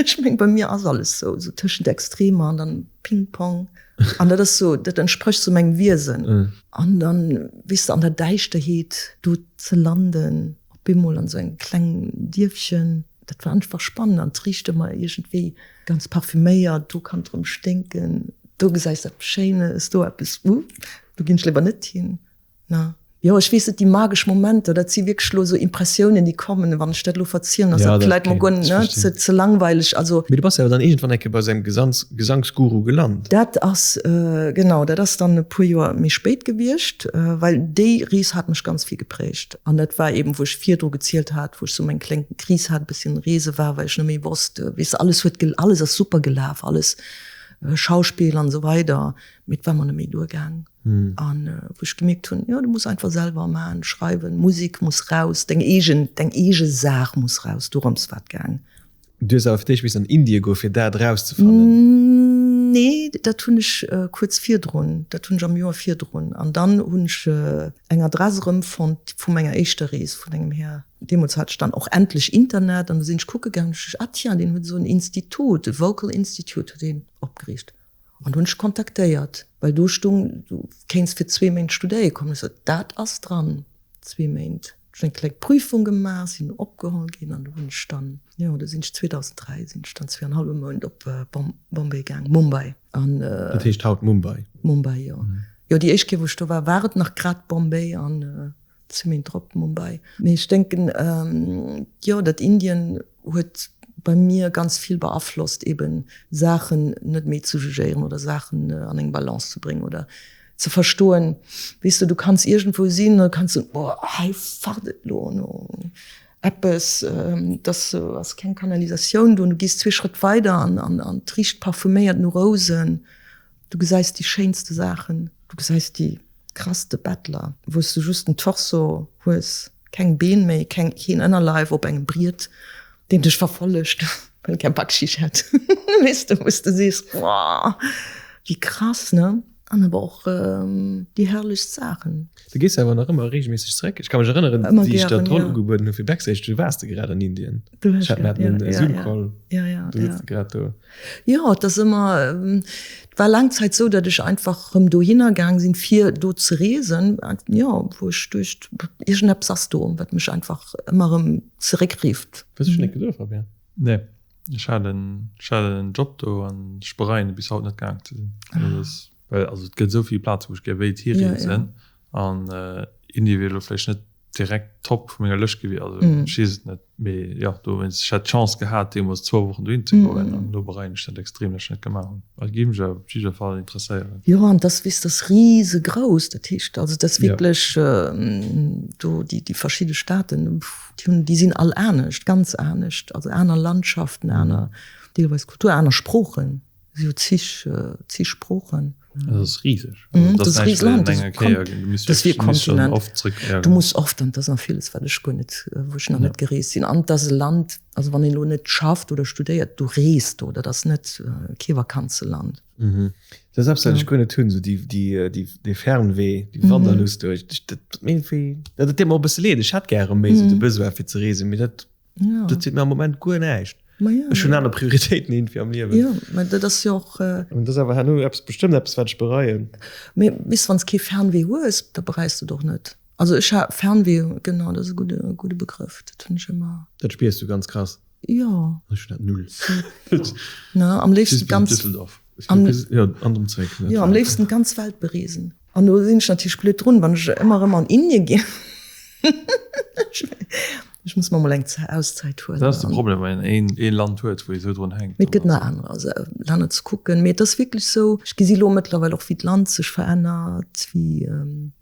ech meng, bei mir ass alles sou, sou tëschent Extremer an dann Ping-Pong. An dat ass sou, dat entsprécht sou mengem Wiesen. An dann, weess de, an der Däischterheet do ze landen, op eemol an sou engem klengen Dierfchen, dat war einfach spannend. An et richt ëmmer iergendwéi ganz parfüméiert, do kann et erëm sténken, do gesäis de eppes Schéines, do eppes, uh, do ginn ech léiwer net hin. Na jo, ech weess net, déi magesch Momenter, dat si wierklech elo esou Impressiounen, déi kommen. Wann ech dat elo verzielen, ass Ja, dat dat vläit mol okay, guer ech ne, verstinn. ze, ze langweileg. Also. Mee du bass jo awer dann iergendwann eng Kéier bei esou engem Gesangs, Gesangsguru gelant. Dat ass, genau, dat ass dann e puer Joer méi spéit gewiescht, well déi Rees hat mech ganz vill geprägt. An dat war eben, wou ech virdru gezielt hat, wou ech sou meng kléng Kris hat, e bësschen Reese war, well ech net méi wosst, weess de, alles huet, alles ass super gelaf, alles, Schauspill an esou weider, mee et war mer net méi duergaang. An wou ech gemierkt hunn, jo, du muss einfach selwer maachen, schreiwen, Musek muss raus, deng eegen, deng eege Saach muss raus, dorëms war et gaang. Du hues awer fir d'éischt missen an Indie goen, fir dat erauszefannen? Nee, dat hunn ech kuerz virdrun, dat hunn ech am Joer virdrun. An dann hunn ech eng Adress erëmfonnt vu menger éischter Rees vun engem Här. Deemools hat ech dann och endlech Internet an du sinn ech kucke gaangen, hu ech, ah tiens, deen huet esou en Institut, e Vocal Institute huet deen opgeriicht. An do hunn ech kontaktéiert, well do stung, du kéints fir zwee Méint studéie kommen. Ech sot, dat ass dran, zwee Méint. Ech hunn eng kleng Prüfung gemaach, sinn opgeholl ginn an do hunn ech dann, jo, do sinn ech 2003 sinn ech dann zweeanenhallwe Mount op Bombay gaang, Mumbai. An. Dat heescht haut Mumbai? Mumbai, jo. Jo, déi éischt Kéier, wou ech do war, war et nach grad Bombay an Zwee Méint drop Mumbai. Mee ech denken, jo, dat Indien huet bei mir ganz vill beaflosst, eben Saachen net méi ze jugéieren oder Saachen an eng Balance ze bréngen oder ze verstoen, weess de, du kanns iergendwou sinn an du kanns soen, oh hei facht et elo no. Eppes, et ass ass keng Kanalisatioun do, an du gees zwee Schrëtt weider an an an et richt parfuméiert no Rousen. Du gesäis déi schéinste Saachen, du gesäis déi krasste Bettler, wou s du just den Torso hues, keng Been méi, keng keen Ënnerleif op engem Briet, deen dech verfollegt, well e keng Bakschisch hätt, weess de, wou s de sees, Woah, wéi krass, ne? An awer och déi herrlechst Saachen. Du gees awer nach ëmmer reegelméisseg zeréck. Ech ka mech erënneren, wéi ech der d'Roll ugebueden hu fir Backstage, du waars de grad an Indien. Ech hat, mir haten en Zoom-Call, du sëtz de grad do. Jo, et ass ëmmer, et war laang Zäit esou, datt ech einfach erëm dohinner gaang sinn, fir do ze reesen. Jo, wou ech duecht, iergendeppes ass do, wat mech einfach ëmmer erëm zeréckrifft. Hues du schonn eng Kéier do, Fabien? Nee. Ech hat en, ech hat en Job do an ech bereien et bis haut net gaang ze sinn. Also das, well also et gëtt esou vill Plaze wou ech gär wéilt hireesen an Indie wier elo vläicht net direkt top vu menger Lëscht gewiescht, also ech weess et net, mee jo dowéinst, ech hätt d'Chance gehat deemools zwou Wochen dohin ze goen an elo bereien ech dat extrem, datt ech net gemaach hunn. Et géif mech awer op jidder Fall interesséieren. Jo an dass weess dass risegrouss, dat heescht also dass wierklech do déi déi verschidde Staaten, Déi hunn, déi sinn all anescht, ganz anescht, also aner Landschaften, aner deelweis Kultur, aner Sproochen, si jo zig, zig Sproochen. Dat ass riseg. Dat ass e rise Land, dat ass wéi e Kontinent. Du muss oft, an dat ass nach villes, wat ech guer net, wou ech nach net gereest sinn. An et ass e Land, also wann een elo net schafft oder studéiert, du reest do, dat ass net kee Vakanzeland. Dat ass eppes, wat ech guer net hunn, esou déi, déi, déi, dee Fernwee, déi Wanderlust do. Ech, dat tut mir iergendwéi, dat deet mer och e bësse leed. Ech hätt gäre méi esou de Besoin fir ze reesen, mee dat, dat seet mir am Moment guer näischt. Ech hunn aner Prioritéiten iergendwéi am Liewen. Jo, mä dat ass jo och. An dat ass awer herno eppes, bestëmmt eppes, wat ech bereien. Mee weess, wann s kee Fernwee hues, da bereis de et och net. Also ech ha Fernwee, genau, dat ass e gudde, gudde Begrëff, dat hunn ech ëmmer. Dat spiers du ganz krass. Jo. Ech hunn dat null. Ne, am léifsten d'ganz. Düsseldorf. Am, jo, an erëm zeréck. Jo, am léifsten d'ganz Welt bereesen. An do sinn ech natierlech blöd drun, wann ech ëmmer erëm an Indien ginn. Ech muss mer mol eng Auszäit huelen. Dat ass de Problem, wann een een ee Land huet, wou ee sou drun hänkt. Mee et gëtt nach aner, also Länner ze kucken. Mee et ass wierklech sou, ech gesi lo mëttlerweil och, wéi d'Land sech verännert, wéi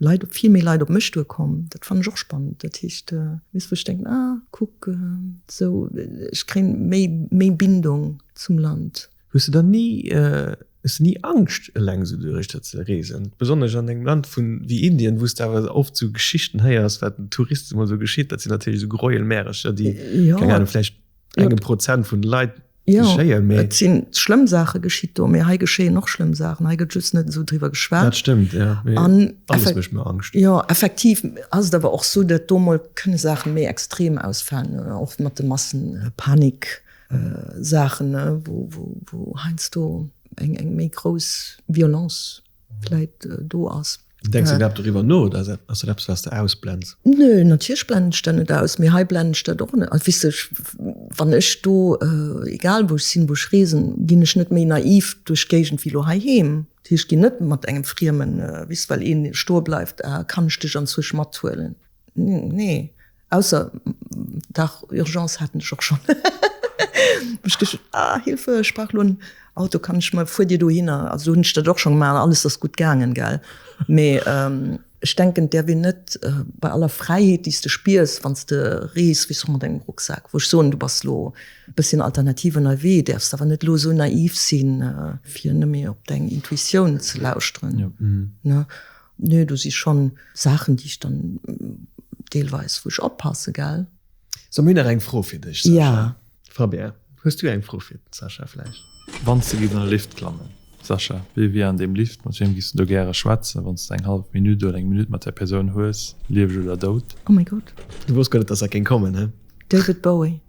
Leit, vill méi Leit op mech duerkommen. Dat fannen ech och spannend. Dat heescht, weess, wou ech denken, ah, kuck, Sou, ech kréien méi, méi Bindung zum Land. Hues de dann ni, hues de ni Angscht eleng esou doduerch ze reesen? Besonnesch an engem Land vun, wéi Indien, wou s de awer oft sou Geschichten héiers, wat den Touristen emol sou geschitt. Dat sinn natierlech esou Gräuelmärercher, déi, keng Ahnung, vläicht engem Prozent vun de Leit geschéien, mee. Jo, et sinn schlëmm Saache geschitt do, mee hei geschéien och schlëmm Saachen. Hei gëtt just net esou driwwer geschwat. Dat stëmmt, jo, mee alles mécht mer Angscht. Jo, effektiv ass et awer och sou, datt do mol kënne Saache méi extrem ausfalen, och mat de Massenpanik Saachen, wou wou heiansdo eng eng méi grouss Violence vläit do ass. Denks de iwwerhaapt doriwwer no oder ass dat eppes, wat s de ausblends? Nö, natierlech blenden ech dat net aus, mee hei blenden ech dat och net aus. Weess de, wann ech do, egal wou ech sinn, wou ech reesen, ginn ech net méi naiv duerch d'Géigend wéi elo heiheem. Dat heescht, ech ginn net mat engem Friemen, weess de, well een stoe bleift, ah, kann ech dech anzwousch mathuelen? Nee. Ausser, dach, Urgence haten ech och schonn. Ech duecht, ah, Hilfe, ech brauch elo en Auto, kann ech mol, fuert Dir dohinner? Also hunn ech dat och schonn gemaach an alles ass gutt gaangen, gell. Mee ech denken, et däerf een net bei aller Fräiheet, déi s de spiers, wann s de rees, wéi s mat engem Rucksak, wou ech soen, du bass elo e bësschen alternativ ënnerwee, däerfs awer net elo esou naiv sinn, fir nëmme op deng Intuitioun ze lauschteren, ne. Nee, do si schonn Saachen, déi ech dann deelweis, wou ech oppasse, gell? So, mir hunn nach eng Fro fir dech, Sascha. Ja. Fabien, hues du eng Fro fir den Sascha vläicht? Wann s de giffs an e Lift klammen, Sascha, wie wier an deem Lift? Mat wiem giffs de do gäre schwätzen, wann s de eng hallef Minutt oder eng Minutt mat där Persoun hues, lieweg oder dout? Oh mäi Gott. Du wosst guer net, dass dat géing kommen, he? David Bowie.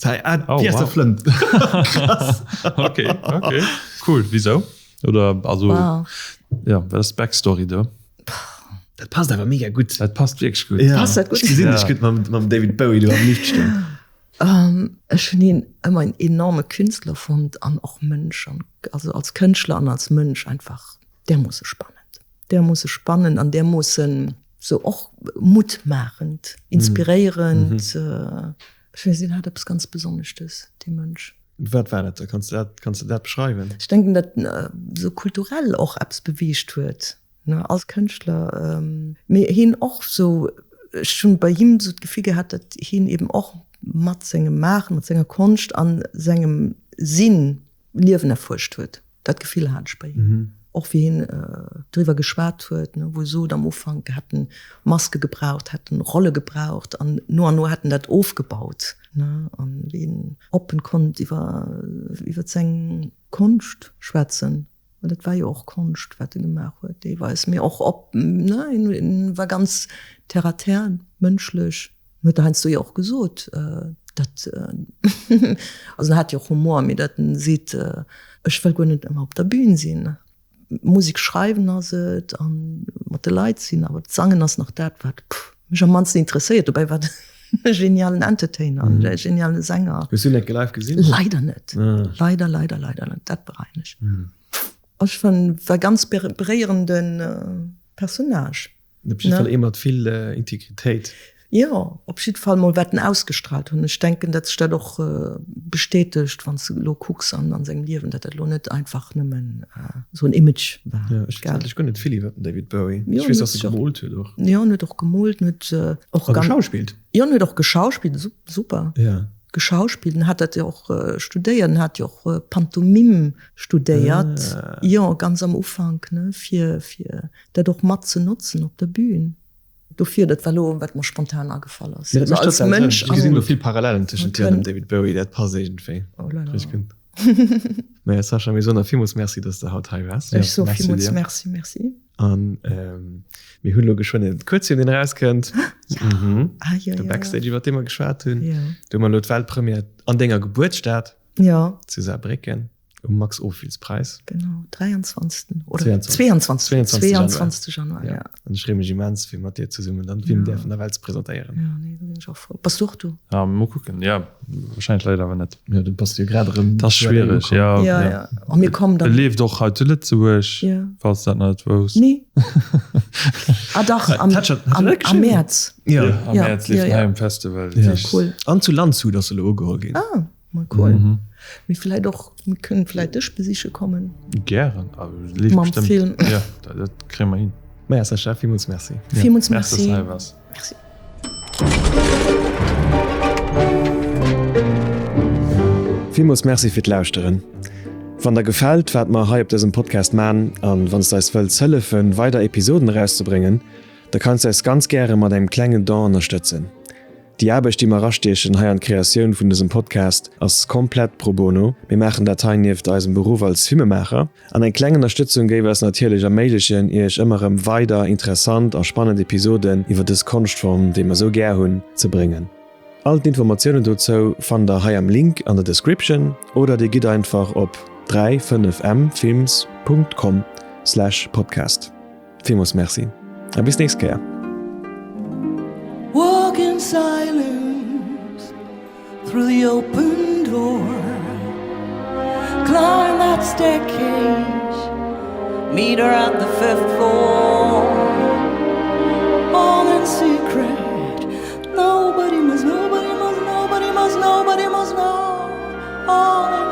Ah, oh, wow. Flënt. Krass. Okay, okay. Cool. Wieso? Oder also wow. ja, wat ass d'Backstory do? Dat passt awer mega gutt. Dat passt wierklech gutt. Ja. Passt dat gutt? Ech gesinn dech gutt mam, mam David Bowie do am Lift stoen. Um, ech hunn hien ëmmer en enorme Künstler fonnt an och Mënsch an also als Kënschtler an als Mënsch einfach därmoosse spannend. Därmoosse spannend an därmoossen sou och muttmaachend, inspiréierend. Mm. Ech weess, hien hat eppes ganz Besonneschtes, dee Mënsch. Wat war dat da? Kanns de dat, kanns de dat beschreiwen? Ech denken, datt en esou kulturell och eppes beweegt huet, ne, als Kënschtler. Mee hien och esou, ech hunn bei him esou d'Gefill gehat, datt hien eben och. mat sengem Maachen, mat senger Konscht a sengem Sinn Liewen erfuerscht huet. Dat Gefill hat ech bei him. Och wéi hien driwwer geschwat huet, wou e sot, am Ufank hätt en Maske gebraucht, hätt en Rolle gebraucht an no an no hätt en dat ofgebaut. An wéi en oppen konnt iwwer iwwer seng Konscht schwätzen, well dat war jo och Konscht, wat e gemaach huet deelweis, mee och op, ne, en war ganz terre à terre, mënschlech. En huet heiansdo jo och gesot, datt, also en hat jo och Humor, mee datt en seet, ech wëll guer net ëmmer op der Bühn sinn. Musek schreiwen ass et a mat de Leit sinn, awer d'Sangen ass nach dat, wat mech am mannsten interesséiert. Dobäi war en e genialen Entertainer, e geniale Sänger. Hues du en enke live gesinn? Leider net. Leider, leider, leider net. Dat bereien ech. Ech fannen, war ganz beréierende Personnage. Op jidde Fall ee mat vill Integritéit. Jo, op jidde Fall mol wat en ausgestrahlt hunn. Ech denken, datt sech dat och bestätegt, wann s de elo kucks an an sengem Liewen, datt dat elo net einfach nëmmen esou en Image war. Jo, ech weess eigentlech guer net vill iwwer den David Bowie. Ech weess, datt e gemoolt huet och. Jo, en huet och gemoolt, en huet och. A geschauspillt. Jo, en huet och geschauspillt, super. Jo. Geschauspillt, en hat dat jo och studéiert, en hat jo och Pantomime studéiert, jo, ganz am Ufank, ne, fir fir dat och mat ze notzen op der Bühn. Dofir, dat war elo, wat mer spontan agefall ass. Nee, dat mécht total Sënn. Ech gesinn elo vill Parallelen tëschent dir an dem David Bowie, dat passt iergendwéi. Oh là là. Richteg gutt. Maja, Sascha, mir soen der villmools Merci, dass de haut hei waars. Ech soe villmools Merci, merci. An mir hunn elo geschwënn e Kuerzfilm, deen erauskënnt. Ja. Ah, jo, jo, De Backstage, iwwer dee mer geschwat hunn. Jo. Do hu mer elo d'Weltpremière an denger Gebuertsstad. Jo. Zu Saarbrécken. Um Max-Ophüls-Preis. Genau, 23. Oder 22. 22. 22. Januar, ja. An ech freeë mech immens, fir mat dir zesummen dann de Film däerfen der Welt ze presentéieren. Ja, nee, do sinn ech och frou. Bass du och do? Ja, mol kucken. Ja, wahrscheinlech leider awer net. Ja, du bass jo grad erëm Dat ass schwiereg, ja. Ja, ja. A mir kommen dann. E leeft och hei zu Lëtzebuerg, falls du dat nach net wousst. Nee. Ah dach, am, am, am Mäerz. Ja, am Mäerz leeft en hei um Festival. Ja, cool. An zu Landshut ass e lo ugeholl ginn. Ah. Mal cool. Mhm. Mee vläit och, mir kënnen vläit dech besiche kommen. Gären. Mam Film. Ja, dat kréie mer hin. Maja Sascha, villmools Merci. Villmools Merci. Merci, dass du hei waars. Merci. Villmools Merci fir d'Lauschteren. Wann der gefält, wat mer hei op dësem Podcast man, an wann s de eis wëlls hëllefen, weider Episoden erauszebréngen, da kanns de eis ganz gäre mat engem klengen Don ënnerstëtzen. Déi Aarbecht, déi mer erastiechen hei an d'Kreatioun vun dësem Podcast, ass komplett pro bono. Mir maachen dat hei nieft eisem Beruff als Filmemaacher. An eng kleng Ënnerstëtzung géif eis natierlech erméiglechen, Iech ëmmer erëm weider interessant a spannend Episoden iwwer dës Konschtform, déi mer esou gär hunn, ze bréngen. All d'Informatiounen dozou fannt der hei am Link an der Description oder dir gitt einfach op 3 5 mfilms Punkt com slash podcast. Villmools Merci a bis nächst Kéier. Walk in silence through the open door Climb that staircase, meet her at the fifth floor All in secret, nobody must, nobody must, nobody must, nobody must know All in.